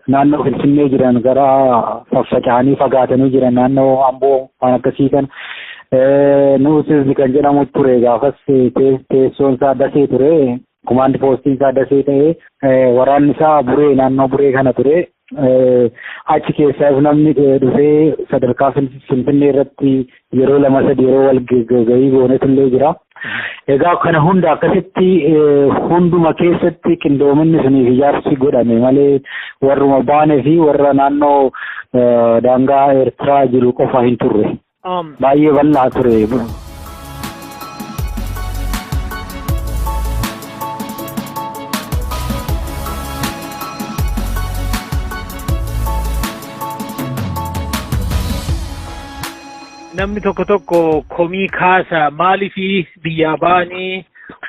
Speaker 2: naannoo Finfinnee jiran gara faffaca'anii fagaatanii jiran, naannoo Amboo waan akkasii kan nuusis kan jedhamu ture. Gaafas teessoon isaa Dasee ture, kumaandi poostiin isaa Dasee ta'ee waraanni isaa Buree, naannoo Buree kana ture. Achi keessaas namni dhufee sadarkaa Finfinnee irratti yeroo lama sadi yeroo wal gahii goonetu illee jira. Egaa kana hunda akkasitti hunduma keessatti qindoominni suniif ijaarsi godhame malee warruma baanee fi warra naannoo daangaa Eertiraa jiru qofa hin turre. Baay'ee bal'aa ture.
Speaker 4: Namni tokko tokko komii kaasa, maaliif biyyaa ba'anii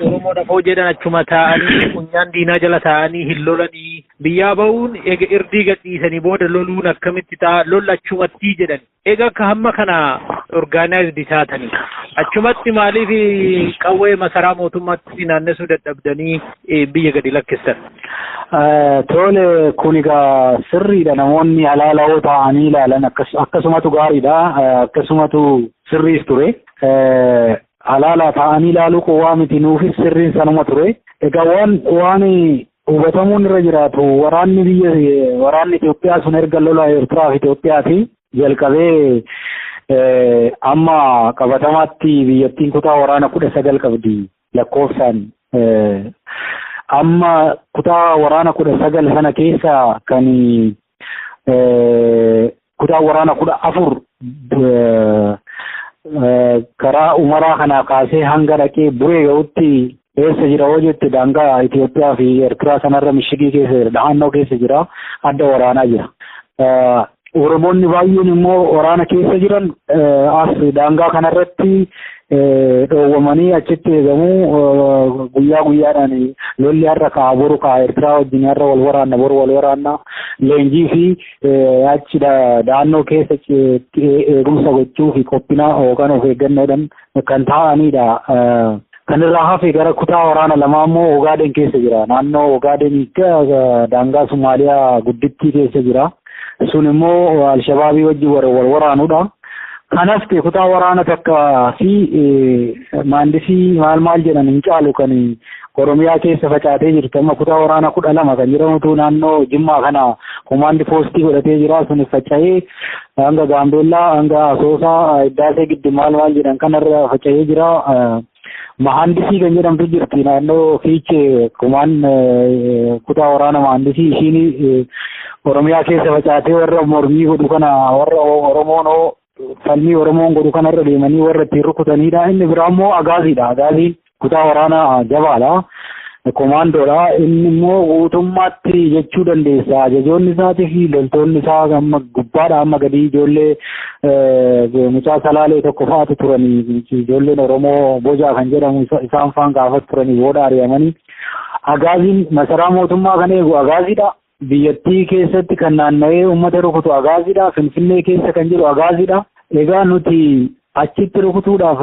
Speaker 4: Oromoo dafoo jedhan achuma taa'anii funyaan diinaa jala taa'anii hin lolanii, biyyaa ba'uun ega irdii gadhiisanii booda loluun akkamitti ta'a, lolla achumattii jedhan. Egaa akka hamma kana organized taatanii achumatti maaliif qawwee masaraa mootummaatti naannessuu dadhabdanii biyya gadi lakkistan?
Speaker 2: Tole, kun egaa sirriidha. Namoonni halaalawoo ta'anii ilaalan akkasumatu gaariidha, akkasumatu sirriis ture. Halaala ta'anii ilaaluu qowwaa miti, nuufis sirriin sanuma ture. Egaa waan hubatamuun irra jiraatu, waraanni biyya waraanni Itoophiyaa sun erga lola Eertiraa fi Itoophiyaati jalqabee amma qabatamaatti biyyattiin kutaa waraana 19 qabdi lakkoofsaan. Amma kutaa waraana 19 sana keessa kan kutaa waraana 14 karaa Umaraa kanaa kaasee hanga dhaqee Buree ga'utti eessa jira hoo jette, daangaa Itoophiyaa fi Eertiraa sanarra mishigii keessa jira, dahannoo keessa jira, adda waraanaa jira. Oromoonni baay'een immoo waraana keessa jiran as daangaa kanarratti dhoowwamanii achitti eegamuu. Guyyaa guyyaadhaan lolli har'a ka'a, boru ka'a, Eertiraa wajjin har'a wal waraanna, boru wal waraanna, leenjii fi achi dahannoo keessa eegumsa gochuu fi qophinaa yookaan of eeggannoodhaan kan taa'anidha. Kan irraa hafe gara kutaa waraana lamaa immoo Ogaaden keessa jira. Naannoo Ogaaden daangaa Somaaliyaa guddittii keessa jira. Sun immoo Alshabaabii wajjin wal waraanudha. Kan hafte kutaa waraana takka fi maandisii maal maal jedhan hin caalu kan Oromiyaa keessa facaatee jirtu. Amma kutaa waraana 12 kan jedhamutu naannoo Jimmaa kana Komaandi poostii godhatee jira. Sun faca'ee hanga Gaambeellaa, hanga Asoosaa, Hiddaasee giddu maal maal jedhan kanarra faca'ee jira. Mahandisii kan jedhamtu jirti naannoo Fiichee, kumaan kutaa waraana mahandisii ishiin Oromiyaa keessa facaatee warra mormii godhu kana, warra Oromoon falmii Oromoon godhu kanarra deemanii warra ittiin rukutanidha. Inni biraa immoo Agaaziidha. Agaaziin kutaa waraanaa jabaadha. Komaandoodha. Inni immoo guutummaatti jechuu dandeessa. Ajajoonni isaatii fi loltoonni isaa amma gubbaadha amma gadii ijoollee mucaa Salaalee tokko fa'aatu turanii, ijoolleen Oromoo Bojaa kan jedhamu isaan faan gaafas turanii booda ari'amanii. Agaaziin masaraa mootummaa kan eegu Agaaziidha. Biyyattii keessatti kan naanna'ee uummata rukutu Agaaziidha. Finfinnee keessa kan jiru Agaaziidha. Egaa nuti achitti rukutuudhaaf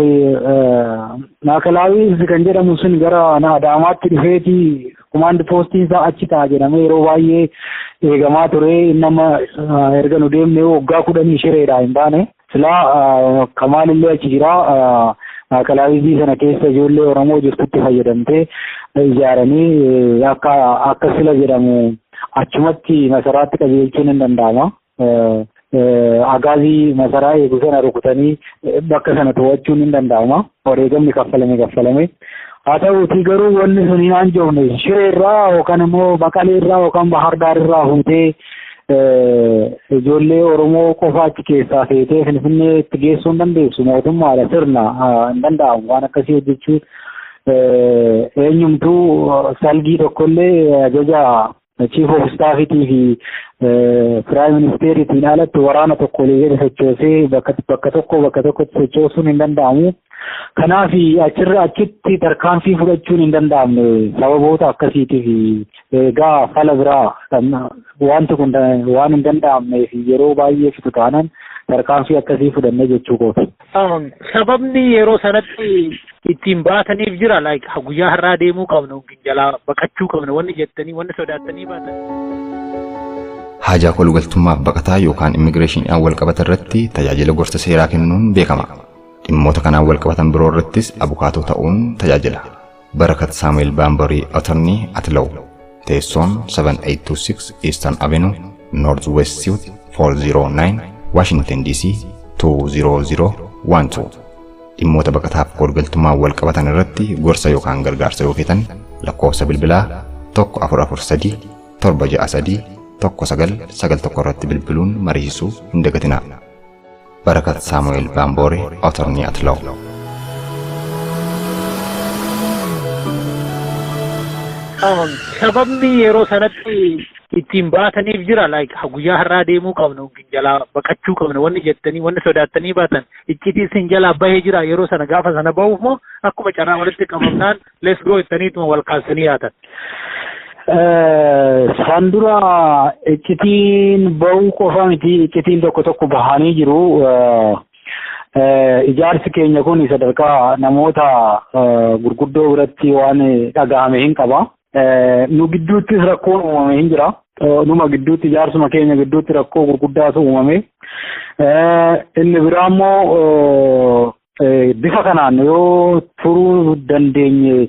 Speaker 2: Maakalaawii kan jedhamu sun gara Adaamaatti dhufeeti komaandi poostiin isaa achi ta'a jedhamee yeroo baay'ee eegamaa ture. Inni amma erga nu deemne waggaa 10 Shireedhaa hin baane. Silaa Kamaalillee achi jira. Maakalaawii sana keessa ijoollee Oromoo jirtutti fayyadamtee ijaaranii akka sila jedhamu achumatti masaraatti qajeelchuun hin danda'ama. Agaazii masaraa eegu sana rukutanii bakka sana to'achuun hin danda'ama. Wareegamni kaffalame kaffalame. Haa ta'uutii garuu wanni sun hin anjoofne. Shiree irraa yookaan immoo Maqalee irraa yookaan Bahar Daar irraa fuutee ijoollee Oromoo qofa achi keessaa feetee Finfinneetti geessuu hin dandeessu. Mootummaadha, sirna, hin danda'amu waan akkasii hojjechuu. Eenyumtuu salgii tokkollee ajaja chief of staffitii fi prime ministeriitiin alatti waraana tokko olii gadi sochoosee bakka tokko bakka tokkotti sochoosuun hin danda'amu. Kanaaf achirra achitti tarkaanfii fudhachuun hin danda'amne sababoota akkasiitiif. Egaa fala biraa wanti kun waan hin danda'amneef yeroo baay'ee fitu taanaan tarkaanfii akkasii fudhannee jechuu kooti.
Speaker 4: Sababni yeroo sanatti ittiin baataniif jira, like guyyaa har'aa deemuu qabna yookiin jalaa baqachuu qabna wanni jettanii wanni sodaattanii baatan?
Speaker 1: Haajaa koolugaltummaaf baqataa yookaan immigireeshiniidhaan wal qabatan irratti tajaajila gorsa seeraa kennuun beekama. Dhimmoota kanaan wal qabatan biroo irrattis abukaatoo ta'uun tajaajila. Barakat Saamu'eel Baambarii, Attorney at Law. Teessoon 7826 Eastern Avenue, North West Suite 409, Washington DC 20012. Dhimmoota baqataaf koolugaltummaan wal qabatan irratti gorsa yookaan gargaarsa yoo feetan lakkoofsa bilbilaa 1443 763 1991 irratti bilbiluun mariisisuu hin dagatinaa. Barakat Saamu'eel Baamboore, Attorney at Law.
Speaker 4: Sababni yeroo sanatti ittiin baataniif jira, like guyyaa har'aa deemuu qabna yookiin jalaa baqachuu qabna wanni jettanii wanni sodaattanii baatan, iccitii isin jalaa bahee jira yeroo sana gaafa sana bahuuf, moo akkuma carraa walitti qabamnaan let's go jettaniituma wal kaasanii yaatan?
Speaker 2: San dura iccitiin bahuu qofa miti, iccitiin tokko tokko bahanii jiru. Ijaarsi keenya kun sadarkaa namoota gurguddoo biratti waan dhagahame hin qaba. Nu gidduuttis rakkoon uumame hin jira. Numa gidduutti, ijaarsuma keenya gidduutti rakkoo gurguddaatu uumame. Inni biraa immoo bifa kanaan yoo turuu dandeenye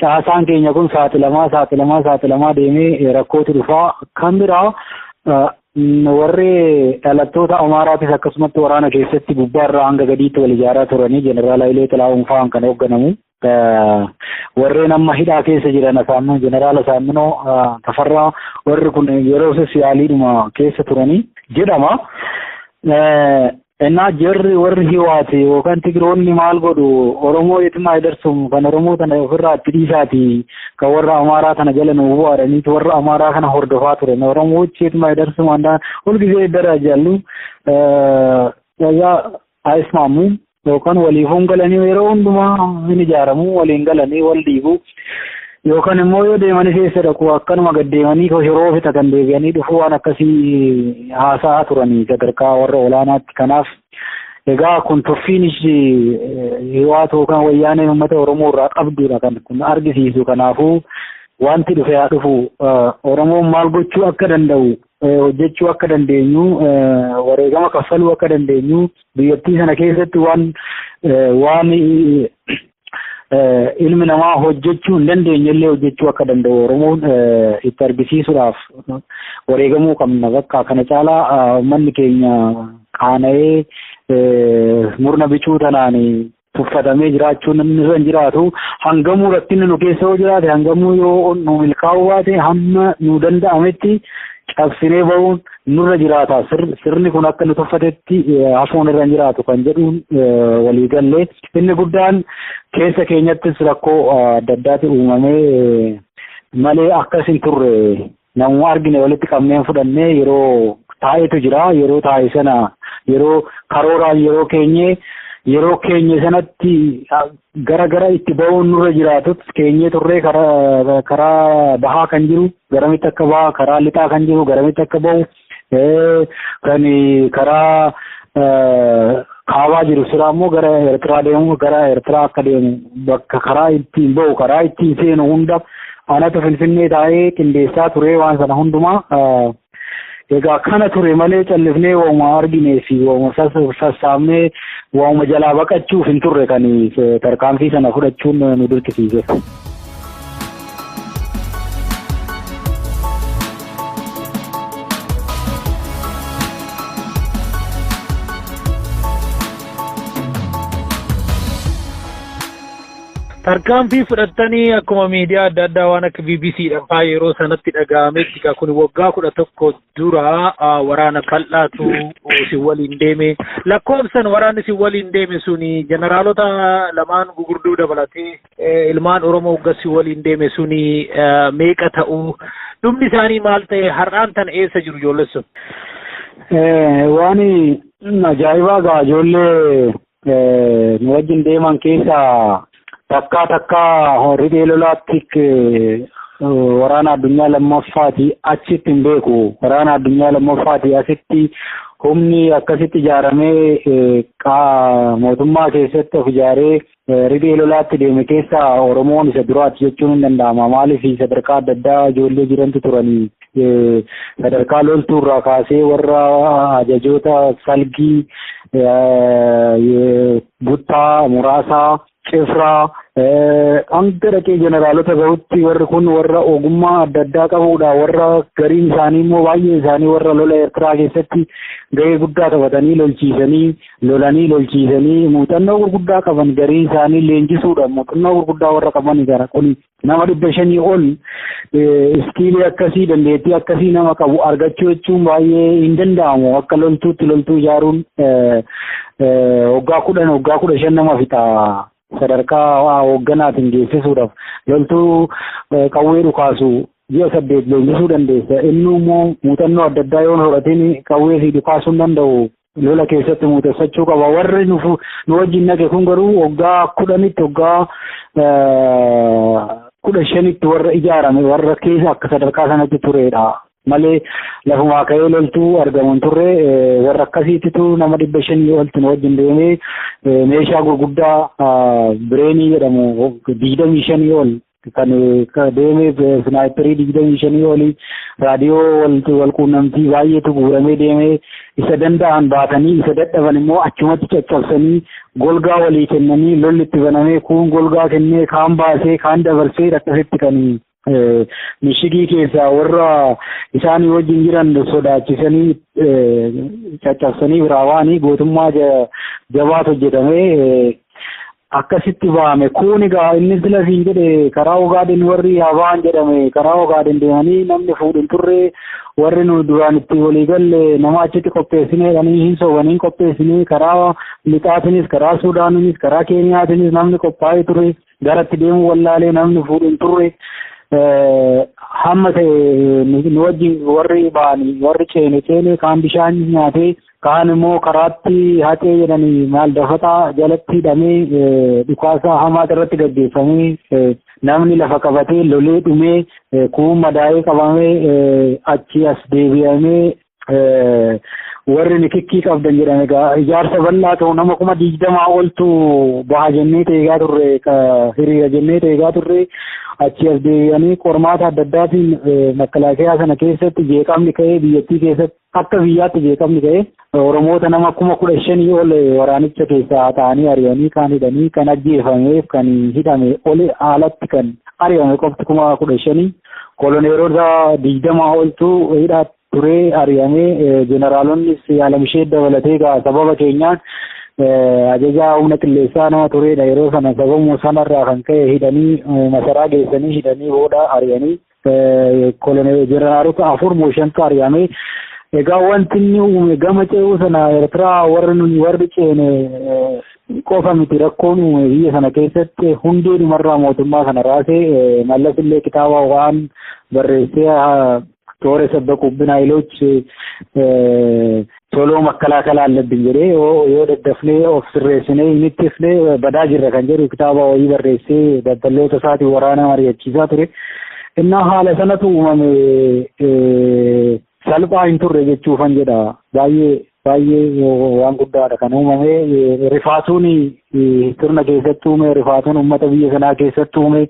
Speaker 2: caasaan keenya kun saaxilamaa saaxilamaa saaxilamaa deemee rakkootu dhufaa. Kan biraa warri dhalattoota Amaaraatis akkasumatti waraana keessatti gubbaarraa hanga gadiitti wal ijaaraa turanii, Jeneraal Hayilee Xilahuun fa'aan kan hoogganamu. Warreen amma hidhaa keessa jiran Asaamminoo, Jeneraal Asaamminoo Tafarraa, warri kun yeroo yaaliidhuma keessa turanii jedhama. Innaa jarri warri Hiwaati yookaan Tigiroonni maal godhu? Oromoo የትም አይደርሱም, kan Oromoo tana ofirraa itti dhiisaati, kan warra Amaaraa tana jala nu bu'aadhaniitu warra Amaaraa kana hordofaa ture. Oromoዎች የትም አይደርሱም አንዳ ሁልጊዜ ይደራጃሉ አይስማሙም yookaan waliifuun galanii yeroo hundumaa hin ijaaramu, waliin galanii wal dhiibu yookaan immoo yoo deemanii keessa dhaqu akkanuma gad deemanii yeroo fixatan deebi'anii dhufuu, waan akkasii haasa'aa turanii sadarkaa warra olaanaatti. Kanaaf egaa kun tuffiin Hiwaatu yookaan Wayyaaneen uummata Oromoo irraa qabdudha kan kun argisiisu. Kanaafuu wanti dhufe haa dhufu, Oromoon maal gochuu akka danda'u, hojjechuu akka dandeenyu, wareegama kaffaluu akka dandeenyu, biyyattii sana keessatti waan waan Ilmi namaa hojjechuu hin dandeenye illee hojjechuu akka danda'u Oromoon itti argisiisuudhaaf wareegamuu qabna. Bakka kana caalaa uummanni keenya qaana'ee murna bicuu tanaan tuffatamee jiraachuun irra hin jiraatu. Hangamuu rakkinni nu keessa yoo jiraate, hangamuu yoo nu milkaa'uu baate, hamma nu danda'ametti cabsinee bahuun nurra jiraata. Sirni kun akka nu tuffatetti hafuun irra hin jiraatu kan jedhuun walii galle. Inni guddaan keessa keenyattis rakkoo adda addaati uumamee malee akkas hin turre. Namuma argine walitti qabnee fudhannee yeroo taa'etu jira. Yeroo taa'e sana yeroo karooraan yeroo keenye, yeroo keenye sanatti gara gara itti bahuun nurra jiraatut keenyee turree. Karaa bahaa kan jiru garamitti akka baha, karaa lixaa kan jiru garamitti akka bahu, kan karaa kaabaa jiru siraa immoo gara Eertiraa deemu, gara Eertiraa akka deemu, bakka karaa ittiin bahu, karaa ittiin seenu hunda anatu Finfinnee taa'ee qindeessaa ture waan sana hundumaa. Egaa kana ture malee callifnee waanuma arginee fi waanuma sassaabnee waanuma jalaa baqachuuf hin turre kan tarkaanfii sana fudhachuun nu dirqisiise.
Speaker 4: Tarkaanfii fudhattanii akkuma miidiyaa adda addaa waan akka BBC dhaan fa'aa yeroo sanatti dhaga'ametti, kun waggaa 11 dura, waraana bal'aatu isin waliin deeme. Lakkoofsan waraanni isin waliin deeme suni jeneraalota lamaan gugurdoo dabalatee ilmaan Oromoo waggaa isin waliin deeme suni meeqa ta'u? Dhumni isaanii maal ta'e? Har'aan tan eessa jiru ijoolleen sun?
Speaker 2: Waan ajaa'ibaa gaa, ijoollee nu wajjin deeman keessaa takkaa takkaa riphee lolaatti waraana addunyaa lammaffaati achitti hin beeku. Waraana addunyaa lammaffaati asitti humni akkasitti ijaaramee mootummaa keessatti of ijaaree riphee lolaatti deeme keessaa Oromoon isa duraati jechuun hin danda'ama. Maaliif, sadarkaa adda addaa ijoollee jirantu turanii, sadarkaa loltuurraa kaasee warra ajajoota salgii, buttaa muraasaa, cifraa, hanga dhaqee jeneraalota gahutti warri kun warra ogummaa adda addaa qabudha. Warra gariin isaanii immoo, baay'een isaanii warra lola Eertiraa keessatti gahee guddaa taphatanii lolchiisanii, lolanii lolchiisanii muuxannoo gurguddaa qaban, gariin isaanii leenjisuudha muuxannoo gurguddaa warra qaban. Gara kun nama 500 ol skill akkasii, dandeettii akkasii nama qabu argachuu jechuun baay'ee hin danda'amu. Akka loltuutti loltuu ijaaruun waggaa 10, waggaa 15 nama fixa. Sadarkaa hoogganaatiin geessisuudhaaf loltuu qawwee dhukaasu ji'a 8 leenjisuu dandeessa. Inni immoo muuxannoo adda addaa yoon horatin qawwee fi dhukaasuu hin danda'u. Lola keessatti muuxeffachuu qaba. Warri nu wajjin naqe kun garuu waggaa 10tti, waggaa 15tti warra ijaarame, warra keessa akka sadarkaa sanatti turedha. Malee lafumaa ka'ee loltuu argamu hin turre. Warra akkasiititu nama 500 oltu nu wajjin deemee, meeshaa gurguddaa bireenii jedhamu 25 ol kan deemee, sniper 25 olii, raadiyoo wal quunnamtii baay'eetu guuramee deemee, isa danda'an baatanii, isa dadhaban immoo achumatti caccabsanii golgaa walii kennanii, lolli itti banamee, kuun golgaa kennee, kaan baasee, kaan dabarsee, akkasitti kan mishigii keessaa warra isaanii wajjin jiran sodaachisanii caccabsanii biraa waanii gootummaa jabaatu hojjetamee akkasitti ba'ame. Kun egaa inni sila siin jedhe, karaa Ogaaden warri haa jedhame, karaa Ogaaden deemanii namni fuudhin turre. Warri nu duraan itti walii galle nama achitti qopheessinee jedhanii hin sobanii hin qopheessinee. Karaa lixaatinis, karaa Suudaaninis, karaa Keeniyaatinis namni qophaa'ee ture garatti deemuu wallaalee namni fuudhin turre. Hamma ta'e nu wajjin warri ba'anii, warri ceene ceene, kaan bishaan nyaatee, kaan immoo karaatti haqee jedhanii maal dafataa jalatti hidhamee dhukaasa hamaa irratti gaggeeffamee, namni lafa qabatee lolee dhumee, kuun madaa'ee qabamee, achi as deebi'amee. Warri nikikkii qabdan jedhame egaa ijaarsa bal'aa ta'u nama 20,000 oltu baha jennee eegaa turre, hiriira jennee eegaa turre. Achi as deebi'anii qormaata adda addaatiin makalaakiyaa sana keessatti jeeqamni ka'ee, biyyattii keessatti akka biyyaatti jeeqamni ka'ee, Oromoota nama 15,000 ol waraanicha keessaa ta'anii ari'anii, kan hidhanii, kan ajjeefameef kan hidhame oli haalatti kan ari'ame qofti 15,000. Koloneerota 20 oltu hidhaa turee ari'amee, jeneraalonnis Alamishee dabalatee egaa sababa keenyaan ajajaa humna qilleensaa nama turedha yeroo sana. Sababuma sanarraa kan ka'e hidhanii, masaraa geessanii hidhanii, booda ari'anii, jeneraalota afur moo shantu ari'ame. Egaa wanti inni uume gama ce'uu sana Eertiraa warri nuni warri ceene qofa miti. Rakkoon uume biyya sana keessatti hundeedhumarraa mootummaa sana raasee. Mallas illee kitaaba waan barreessee ጦር የሰበቁብን ኃይሎች ቶሎ መከላከል አለብን jedhee, yoo daddafnee of sirreessinee hin ittifne badaa jirra kan jedhu kitaaba wayii barreessee dabballoota isaatiin waraana mari'achiisaa ture. Innaa haala sanatu uumame, salphaa hin turre jechuufan jedha. Baay'ee baay'ee waan guddaadha kan uumame. Rifaatuun sirna keessatti uume, rifaatuun uummata biyya sanaa keessatti uume,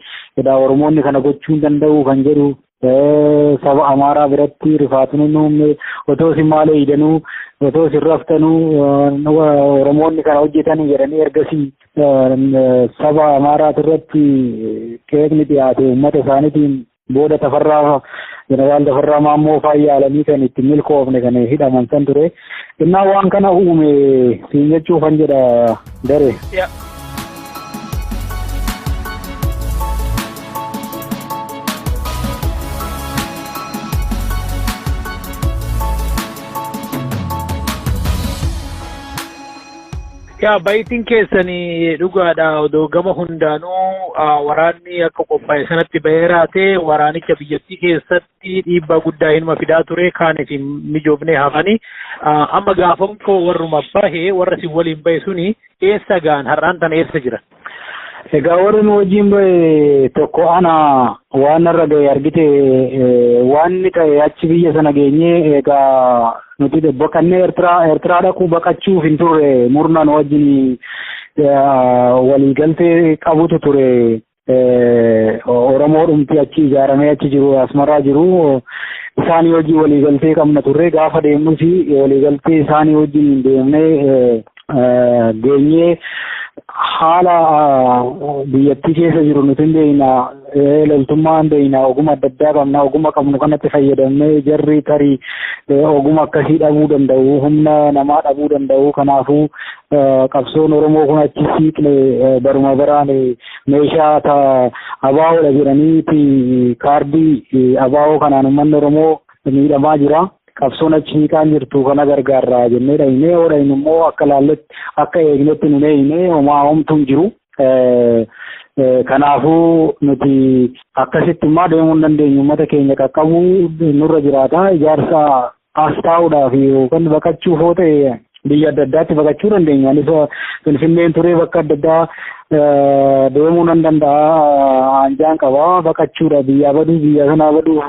Speaker 2: edaa Oromoonni kana gochuu hin danda'u kan jedhu saba Amaaraa biratti rifaatuun inni uume, otoo isin maal eeydanuu, otoo isin raftanuu Oromoonni kana hojjetanii jedhanii, ergasii saba Amaaraati irratti qeeqni dhiyaate uummata isaaniitiin. Booda Tafarraa, Jeneraal Tafarraa Maammoo faa yaalanii kan itti milkoofne, kan hidhaman san ture. Innaa waan kana uume siin jechuufan jedha dare.
Speaker 4: Yaa, baay'inni keessanii dhugaadha. Odoo gama hundaanuu waraanni akka qophaa'e sanatti bahee raatee, waraanicha biyyattii keessatti dhiibbaa guddaa hinuma fidaa ture, kaaniif hin mijoofne hafanii. Amma gaafamtoo warruma bahe, warra isin waliin bahe suni eessa ga'an? Har'aan tana eessa jiran?
Speaker 2: Egaa warri nu wajjin bahe tokko ana, waan narra ga'e argite. Waan ta'e achi biyya sana geenyee, egaa nuti baqannee Eertiraa dhaquu baqachuuf hin turre. Murna nu wajjin waliigaltee qabutu ture. Oromoo dhumti achi ijaaramee achi jiru, Asmaraa jiru, isaanii wajjin waliigaltee qabna turre. Gaafa deemnus waliigaltee isaanii wajjin deemnee geenyee, haala biyyattii keessa jiru nuti hin beekna, loltummaa hin beekna, oguma adda addaa qabna. Oguma qabnu kanatti fayyadamnee, jarri tarii oguma akkasii dhabuu danda'u, humna namaa dhabuu danda'u, kanaafuu qabsoon Oromoo kun achi siiqne baruma baraan meeshaa ABOdha jedhaniiti kaardii ABO kanaan uummanni Oromoo miidhamaa jira. Qabsoon achi hiikaan jirtu kana gargaarra jennee dhayinee, yoo dhayinu immoo akka laalletti akka eegnetti nu eegne, homaa homtuu hin jiru. Kanaafuu nuti akkasitti immoo deemuu hin dandeenyu, uummata keenya qaqqabuu nurra jiraata. Ijaarsa as taa'uudhaaf yookaan baqachuuf yoo ta'e biyya adda addaatti baqachuu dandeenya. Anis Finfinneen turee bakka adda addaa deemuu nan danda'a. Anjaan qaba baqachuudha, biyyaa baduu, biyya sanaa baduuf.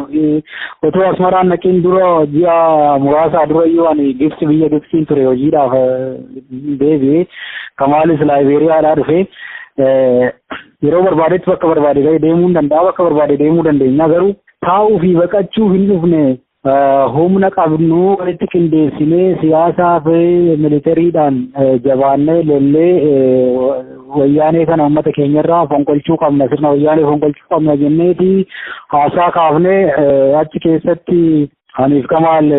Speaker 2: Otoo Asmaraan naqiin dura ji'a muraasaa dura iyyuu ani Gibsi, biyya Gibsiin ture hojiidhaaf deebi'ee. Kamaalis Laayibeeriyaadhaa dhufe. Yeroo barbaadetti bakka barbaade deemuu danda'a, bakka barbaade deemuu dandeenya, garuu taa'uu fi baqachuu hin dhufne. Humna qabnu walitti qindeessinee siyaasaa fi militariidhaan jabaannee lollee wayyaanee kana uummata keenyarraa fonqolchuu qabna, sirna wayyaanee fonqolchuu qabna jenneeti haasaa kaafnee, achi keessatti aniif Kamaal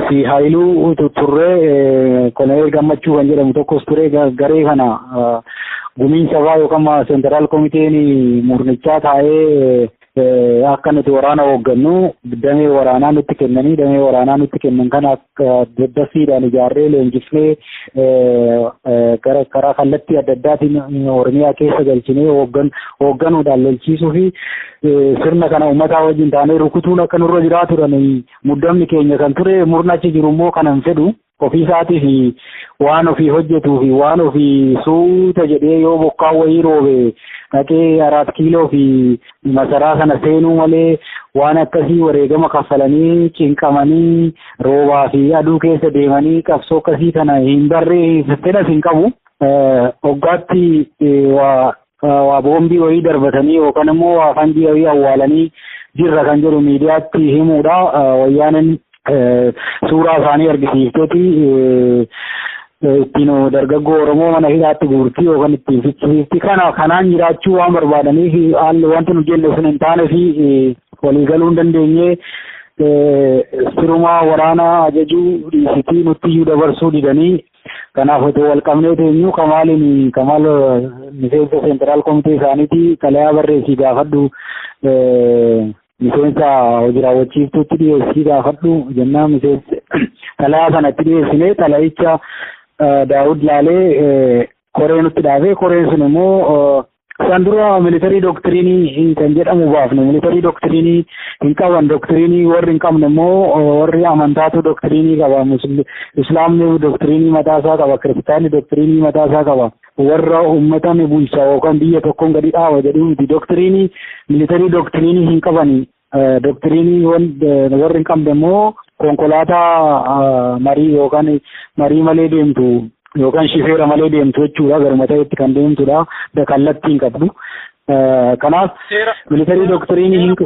Speaker 2: si Haayiluu turree, Koloneel Gammachuu kan jedhamu tokkos ture. Garee kana gumiin sabaa yookaan central komiteen murnichaa taa'ee akka nuti waraana hooggannu damee waraanaa nutti kennanii, damee waraanaa nutti kennan kana akka daddaffiidhaan ijaarree leenjifnee gara karaa kallattii adda addaatiin Oromiyaa keessa galchinee hoogganuudhaan lolchiisuu fi sirna kana uummataa wajjin taanee rukutuun akka nurra jiraatudha muddamni keenya kan ture. Murna achi jiru immoo kana hin fedhu. Ofii isaatiif waan ofii hojjetuu fi waan ofii suuta jedhee yoo bokkaan wayii roobe dhaqee Araat Kiiloo fi masaraa sana seenuu malee waan akkasii wareegama kaffalanii cinqamanii roobaa fi aduu keessa deemanii qabsoo akkasii kana hin barree fedhas hin qabu. Hoggaatti waa boombii wayii darbatanii yookaan immoo waa fanjii wayii awwaalanii jirra kan jedhu miidiyaatti himuudha. Wayyaaneen suuraa isaanii argisiifteeti ittiin dargaggoo Oromoo mana hidhaatti guurtii yookaan ittiin fichisiifti. Kana kanaan jiraachuu waan barbaadaniif haalli wanti nu jenne sun hin taane fi waliigaluu hin dandeenye, sirumaa waraana ajajuu dhiisitii nutti iyyuu dabarsuu didanii. Kanaaf otoo wal qabnee teenyu Kamaaliin, Kamaal miseensa central committee isaaniiti, xalayaa barreessii gaafadhu, miseensa hojii raawwachiiftuutti dhiyeessii gaafadhu jennaan, miseensa xalayaa sana itti dhiyeessinee, xalayicha Daawud laalee koree nutti dhaabee, koreen sun immoo isaan dura military doctrine kan jedhamu baafne. Military doctrine hin qaban. Doctrine warri hin qabne immoo warri amantaatu doctrine qaba. Islaamni doctrine mataasaa qaba, kiristaanni doctrine mataasaa qaba. Warra uummata ni bulcha yookaan biyya tokkoon gadi dhaaba jedhu miti. Doctrine, military doctrine hin qabani. Doctrine warri hin qabne immoo konkolaataa marii yookaan marii malee deemtu yookaan shifeera malee deemtu jechuudha. Garuma ta'etti kan deemtudha, kallattii hin qabdu. Kanaaf military doctrine hin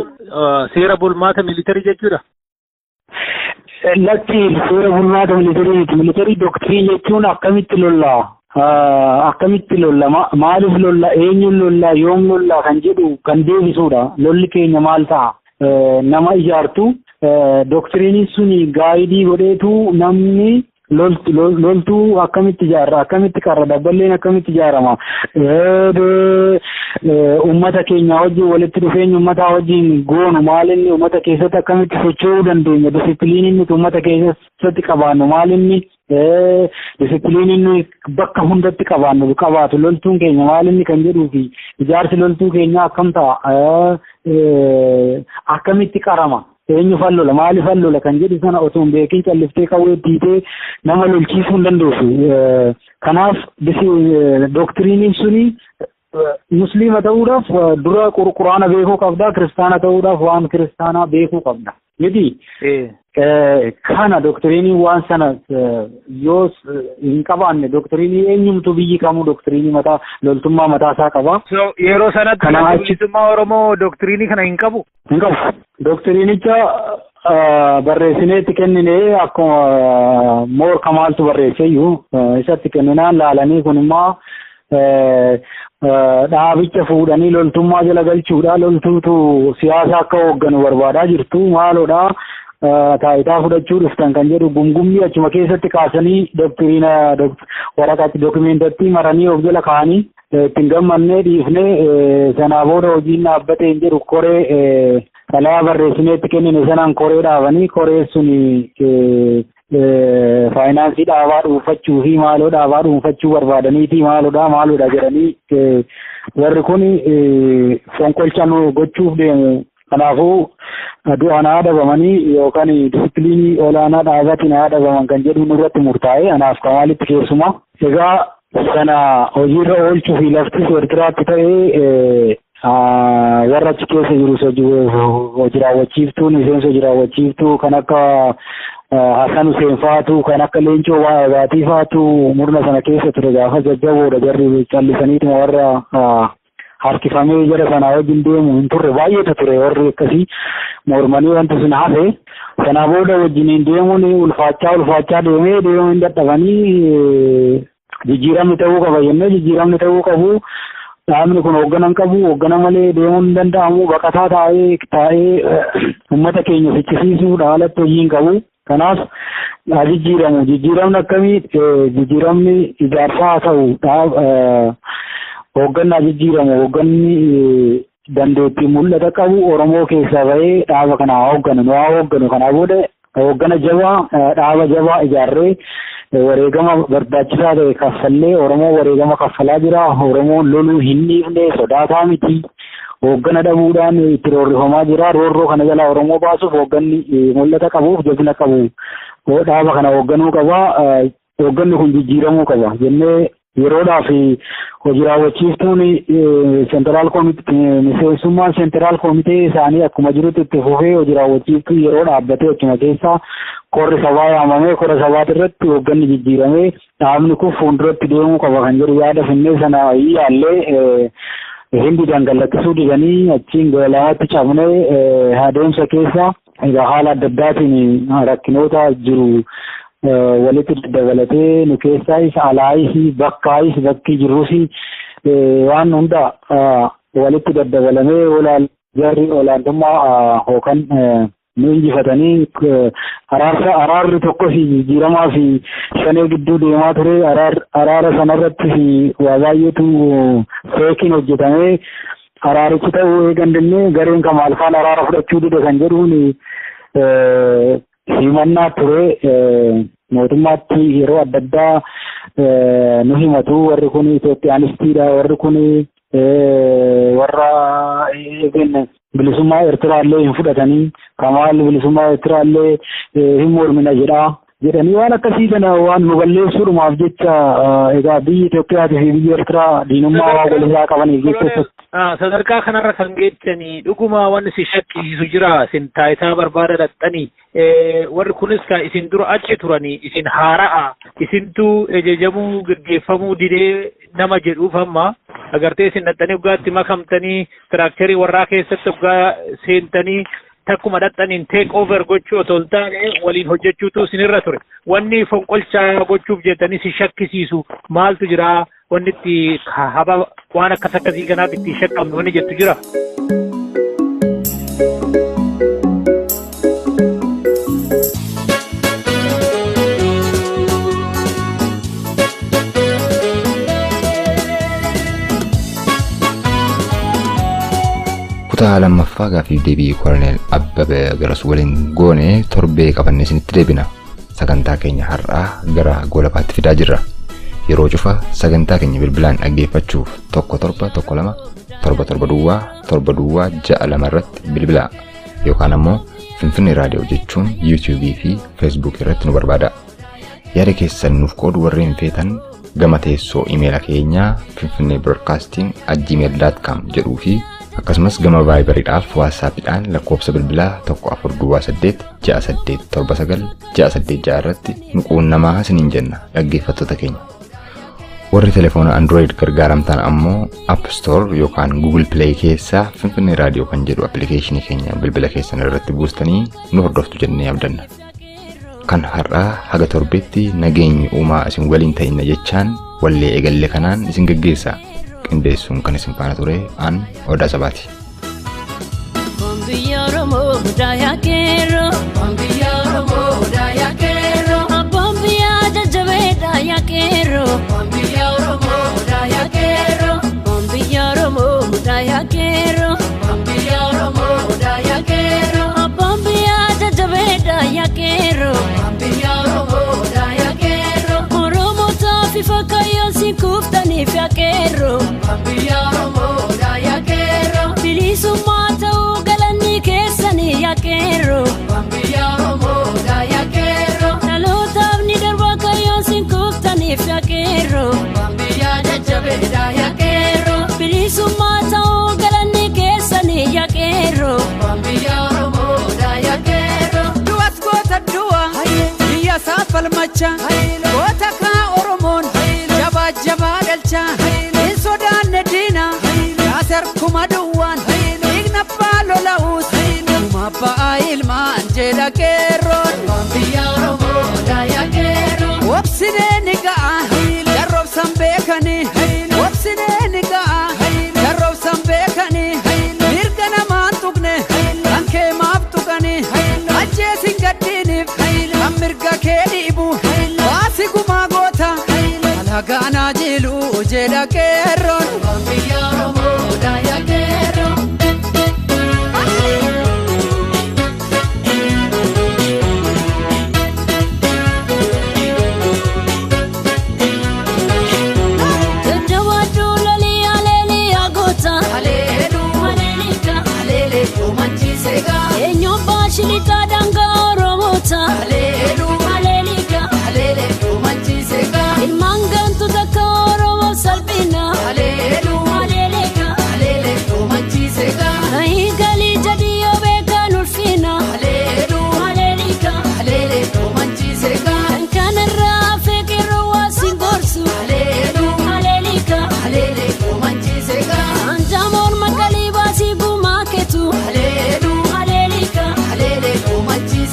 Speaker 4: Seera bulmaata military jechuudha.
Speaker 2: Lakki, seera bulmaata military miti. Military doctrine jechuun akkamitti lollaa, akkamitti lolla, maaliif lolla, eenyuun lolla, yoom lolla kan jedhu kan deebisuudha. Lolli keenya maal ta'a, nama ijaartu doctrine suni guide godheetu namni loltuu akkamitti ijaarra, akkamitti qarra, dabballeen akkamitti ijaarama, ummata keenya wajjin walitti dhufeenya ummataa wajjin goonu maalinni, ummata keessatti akkamitti socho'uu dandeenya, discipline nuti ummata keessatti qabaannu maalinni, discipline nuyi bakka hundatti qabaannu qabaatu loltuun keenya maalinni kan jedhuu fi ijaarsi loltuu keenyaa akkam ta'a, akkamitti qarama, eenyu fallola, maali fallola kan jedhu sana otoo hin beekin calliftee qawwee diitee nama lolchiisuu hin dandeessu. Kanaaf doctrine suni musliima ta'uudhaaf dura quraana beekuu qabda, kiristaana ta'uudhaaf waan kiristaanaa beekuu qabda. Miti? Kana doctrine waan sana yoo hin qabaanne, doctrine eenyumtu, biyyi kamuu doctrine mataa loltummaa mataa isaa qaba.
Speaker 4: Yeroo sanatti bilisummaa Oromoo doctrine kana hin qabu?
Speaker 2: Hin qabu. Doctrinicha barreessinee itti kennine, akkuma moor Kamaaltu barreesseyyuu isatti kenninaan laalanii, kun immoo dhaabicha fuudhanii loltummaa jala galchuudha. Loltuutu siyaasa akka hoogganu barbaadaa jirtu, maaloodha, taayitaa fudhachuu dhuftan kan jedhu gumgummii achuma keessatti kaasanii doctrine waraqaatti documentatti maranii of jala kaa'anii ittiin gammannee dhiifnee. Sanaa booda hojiin dhaabbate hin jedhu, koree xalayaa barreessinee itti kennine sanaan koree dhaabanii, koree suni faayinaansii dhaabaa dhuunfachuu fi maaloo dhaabaa dhuunfachuu barbaadaniiti, maaloodha maaloodha jedhanii, warri kun fonqolcha nu gochuuf deemu. Kanaafuu du'aan haa adabamanii yookaan discipline olaanaa dhaabatiin haa adabaman kan jedhu nurratti murtaa'e, anaaf Kamaalitti keessumaa. Egaa sana hojiirra oolchuu fi laftis Eertiraatti ta'ee warra achi keessa jiru hojii raawwachiiftuun, miseensa hojii raawwachiiftuu kan akka Hasan Hussein faatu, kan akka Leencoo Baatii faatu murna sana keessa ture. Gaafa jajjaboodha, jarri callisaniituma warra harkifamee jara sanaa wajjin deemu hin turre. Baay'eetu ture warri akkasii mormanii wanti sun hafe. Sanaa booda wajjiniin deemuun ulfaachaa ulfaachaa deemee deemuu hin dadhabanii, jijjiiramni ta'uu qaba jennee, jijjiiramni ta'uu qabu. Dhaabni kun hooggana hin qabu, hooggana malee deemuun hin danda'amu, baqataa taa'ee taa'ee uummata keenya fichisiisuu haalatti hojii hin qabu. Kanaaf haa jijjiiramu. Jijjiiramni akkamii? Jijjiiramni ijaarsaa haa ta'u, hooggannaa jijjiiramu, hoogganni dandeettii mul'ata qabu Oromoo keessaa bahee dhaaba kana haa hoogganu, nu haa hoogganu. Kanaa booda hooggana jabaa, dhaaba jabaa ijaarree, wareegama barbaachisaa ta'e kaffallee. Oromoo wareegama kaffalaa jira. Oromoon loluu hin dhiifne, sodaataa miti. Hooggana dhabuudhaan itti roorrifamaa jira. Roorroo kana jalaa Oromoo baasuuf hoogganni mul'ata qabuuf jabina qabu Dhaaba kana hoogganuu qaba. Hoogganni kun jijjiiramuu qaba jennee yeroodhaaf hojii raawwachiiftuun central committee, miseensummaan central committee isaanii akkuma jirutti itti fufee, hojii raawwachiiftuu yeroo dhaabbatee, achuma keessaa korri sabaa yaamamee, kora sabaati irratti hoogganni jijjiiramee dhaabni kun fuulduratti deemuu qaba kan jedhu yaada finnee sana yaallee hindi dangalattisuu didanii achiin gara lamatti cabnee, adeemsa keessa egaa haala adda addaatiin rakkinoota jiru walitti dabalatee nu keessaayis alaayis bakkaayis bakki jirrus waan hunda walitti daddabalamee olaal jarri olaantummaa yookaan nu injifatanii, araarsa araarri tokkos jijjiiramaa fi shanee gidduu deemaa ture. Araara sanarratti waa baay'eetu feekiin hojjetamee, araarichi ta'uu eegan dinnee gareen Kamaal faan araara fudhachuu dide kan jedhuun himannaa ture. Mootummaatti yeroo adda addaa nu himatu, warri kun Itoophiyaanistiidha, warri kun warra bilisummaa Eertiraallee hin fudhatanii, Kamaal bilisummaa Eertiraallee hin mormina jedhaa jedhanii, waan akkasii kana waan nu balleessuudhumaaf jecha, egaa biyyi Itoophiyaatii fi biyyi Eertiraa diinummaa waan walirraa qabaniif jecha.
Speaker 4: Sadarkaa kanarra kan geettanii dhuguma wanni si shakkisiisu jira? Isin taayitaa barbaada dhaqxanii, warri kunis kan isin dura achi turanii, isin haara'a, isintu ejejamuu geggeeffamuu didee nama jedhuuf, amma agartee isin dhaqxanii waggaatti makamtanii structure warraa keessatti waggaa seentanii takkuma dhaqxaniin take over gochuu otoo hin taane waliin hojjechuutu isinirra ture. Wanni fonqolchaa gochuuf jettanii si shakkisiisu maaltu jira? Wanni itti haba waan akkas akkasii kanaaf itti shakkamnu wanni jettu jira?
Speaker 1: Kutaa lammaffaa gaaffiif deebii Koloneel Abbabee Garasuu waliin goone torbee qabannee isinitti deebina. Sagantaa keenya har'aa gara goolabaatti fidaa jirra. Yeroo cufa sagantaa keenya bilbilaan dhaggeeffachuuf 1712 77 duwwaa 7 duwwaa 6 2 irratti bilbilaa yookaan ammoo Finfinnee Raadiyoo jechuun yuutuubii fi Feesbuuk irratti nu barbaada. Yaada keessan nuuf qoodu warreen feetan gama teessoo imeela keenyaa finfinneebroadcasting@gmail.com jedhuu fi akkasumas gama vaayibariidhaaf waatsaappiidhaan lakkoofsa bilbilaa 14 duwwaa 8 6 8 7 9 6 8 6 irratti nu quunnamaa isiniin jenna, dhaggeeffattoota keenya. Warri telefoona Android gargaaramtan ammoo App Store yookaan Google Play keessaa Finfinnee Raadiyoo kan jedhu appilikeeshinii keenya bilbila keessan irratti buustanii nu hordoftu jennee abdanna. Kan har'aa haga torbeetti nageenyi uumaa isin waliin ta'inna jechaan wallee eegalle kanaan isin geggeessa. Qindeessuun kan isin faana ture an Odaa Sabaati.
Speaker 5: Biyya Oromoo daayaa keeroo. Biyya Oromoo daayaa keeroo. Abbaan biyyaa jajjabee daayaa keeroo. Biyya Oromoo daayaa keeroo. Biyya Oromoo daayaa keeroo. Biyya Oromoo daayaa keeroo. Abbaan biyyaa jajjabee daayaa keeroo. Biyya Oromoo daayaa keeroo. Oromoo taafi fakkaayyoon si kuftaniif yaa qeerroo. Biyya Oromoo daayaa keeroo. Bilisummaa ta'uu galanni keessanii yaa qeerroo. Biyya Oromoo daayaa qeerroo. Dhalootaaf ni darba kayyoon si kuftaniif yaa qeerroo. Biyya jajjabee daayaa qeerroo. Bilisummaa ta'uu galanni keessanii yaa qeerroo. Biyya Oromoo daayaa qeerroo.
Speaker 6: Du'as goota du'a biyya isaa falmacha, goota kaa Oromoon jabaa jabaa dhalcha, hin sodaanne diina yaaser kuma duwwaan, dhiigna abbaa lola'uus dhuma abbaa ilmaan jedha qeerroon.
Speaker 5: Biyya Oromoo daayaa qeerroo.
Speaker 6: Obsinee ni ga'a jarroobsan beekanii, obsinee ni ga'a jarroobsan beekanii, mirga namaan tuqne kan kee maaf tuqanii, ajjeesin gaddiiniif kan mirga kee dhiibu, baasi gumaa goota alagaanaa jilu jedha qeerroon.
Speaker 5: Biyya Oromoo daayaa qeerroo. Jajjabaadhu lolii aleelii goota.
Speaker 6: Aleeluu.
Speaker 5: Aleelika.
Speaker 6: Aleelee koomanchiisee gaa.
Speaker 5: Eenyuun baashilitaa daangaa Oromoota.
Speaker 6: Aleeluu.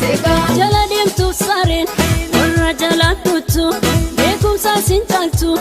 Speaker 6: seeqa.
Speaker 5: Jala deemtuuf sareen warra jalaan tuttu beekumsa siin caaltu.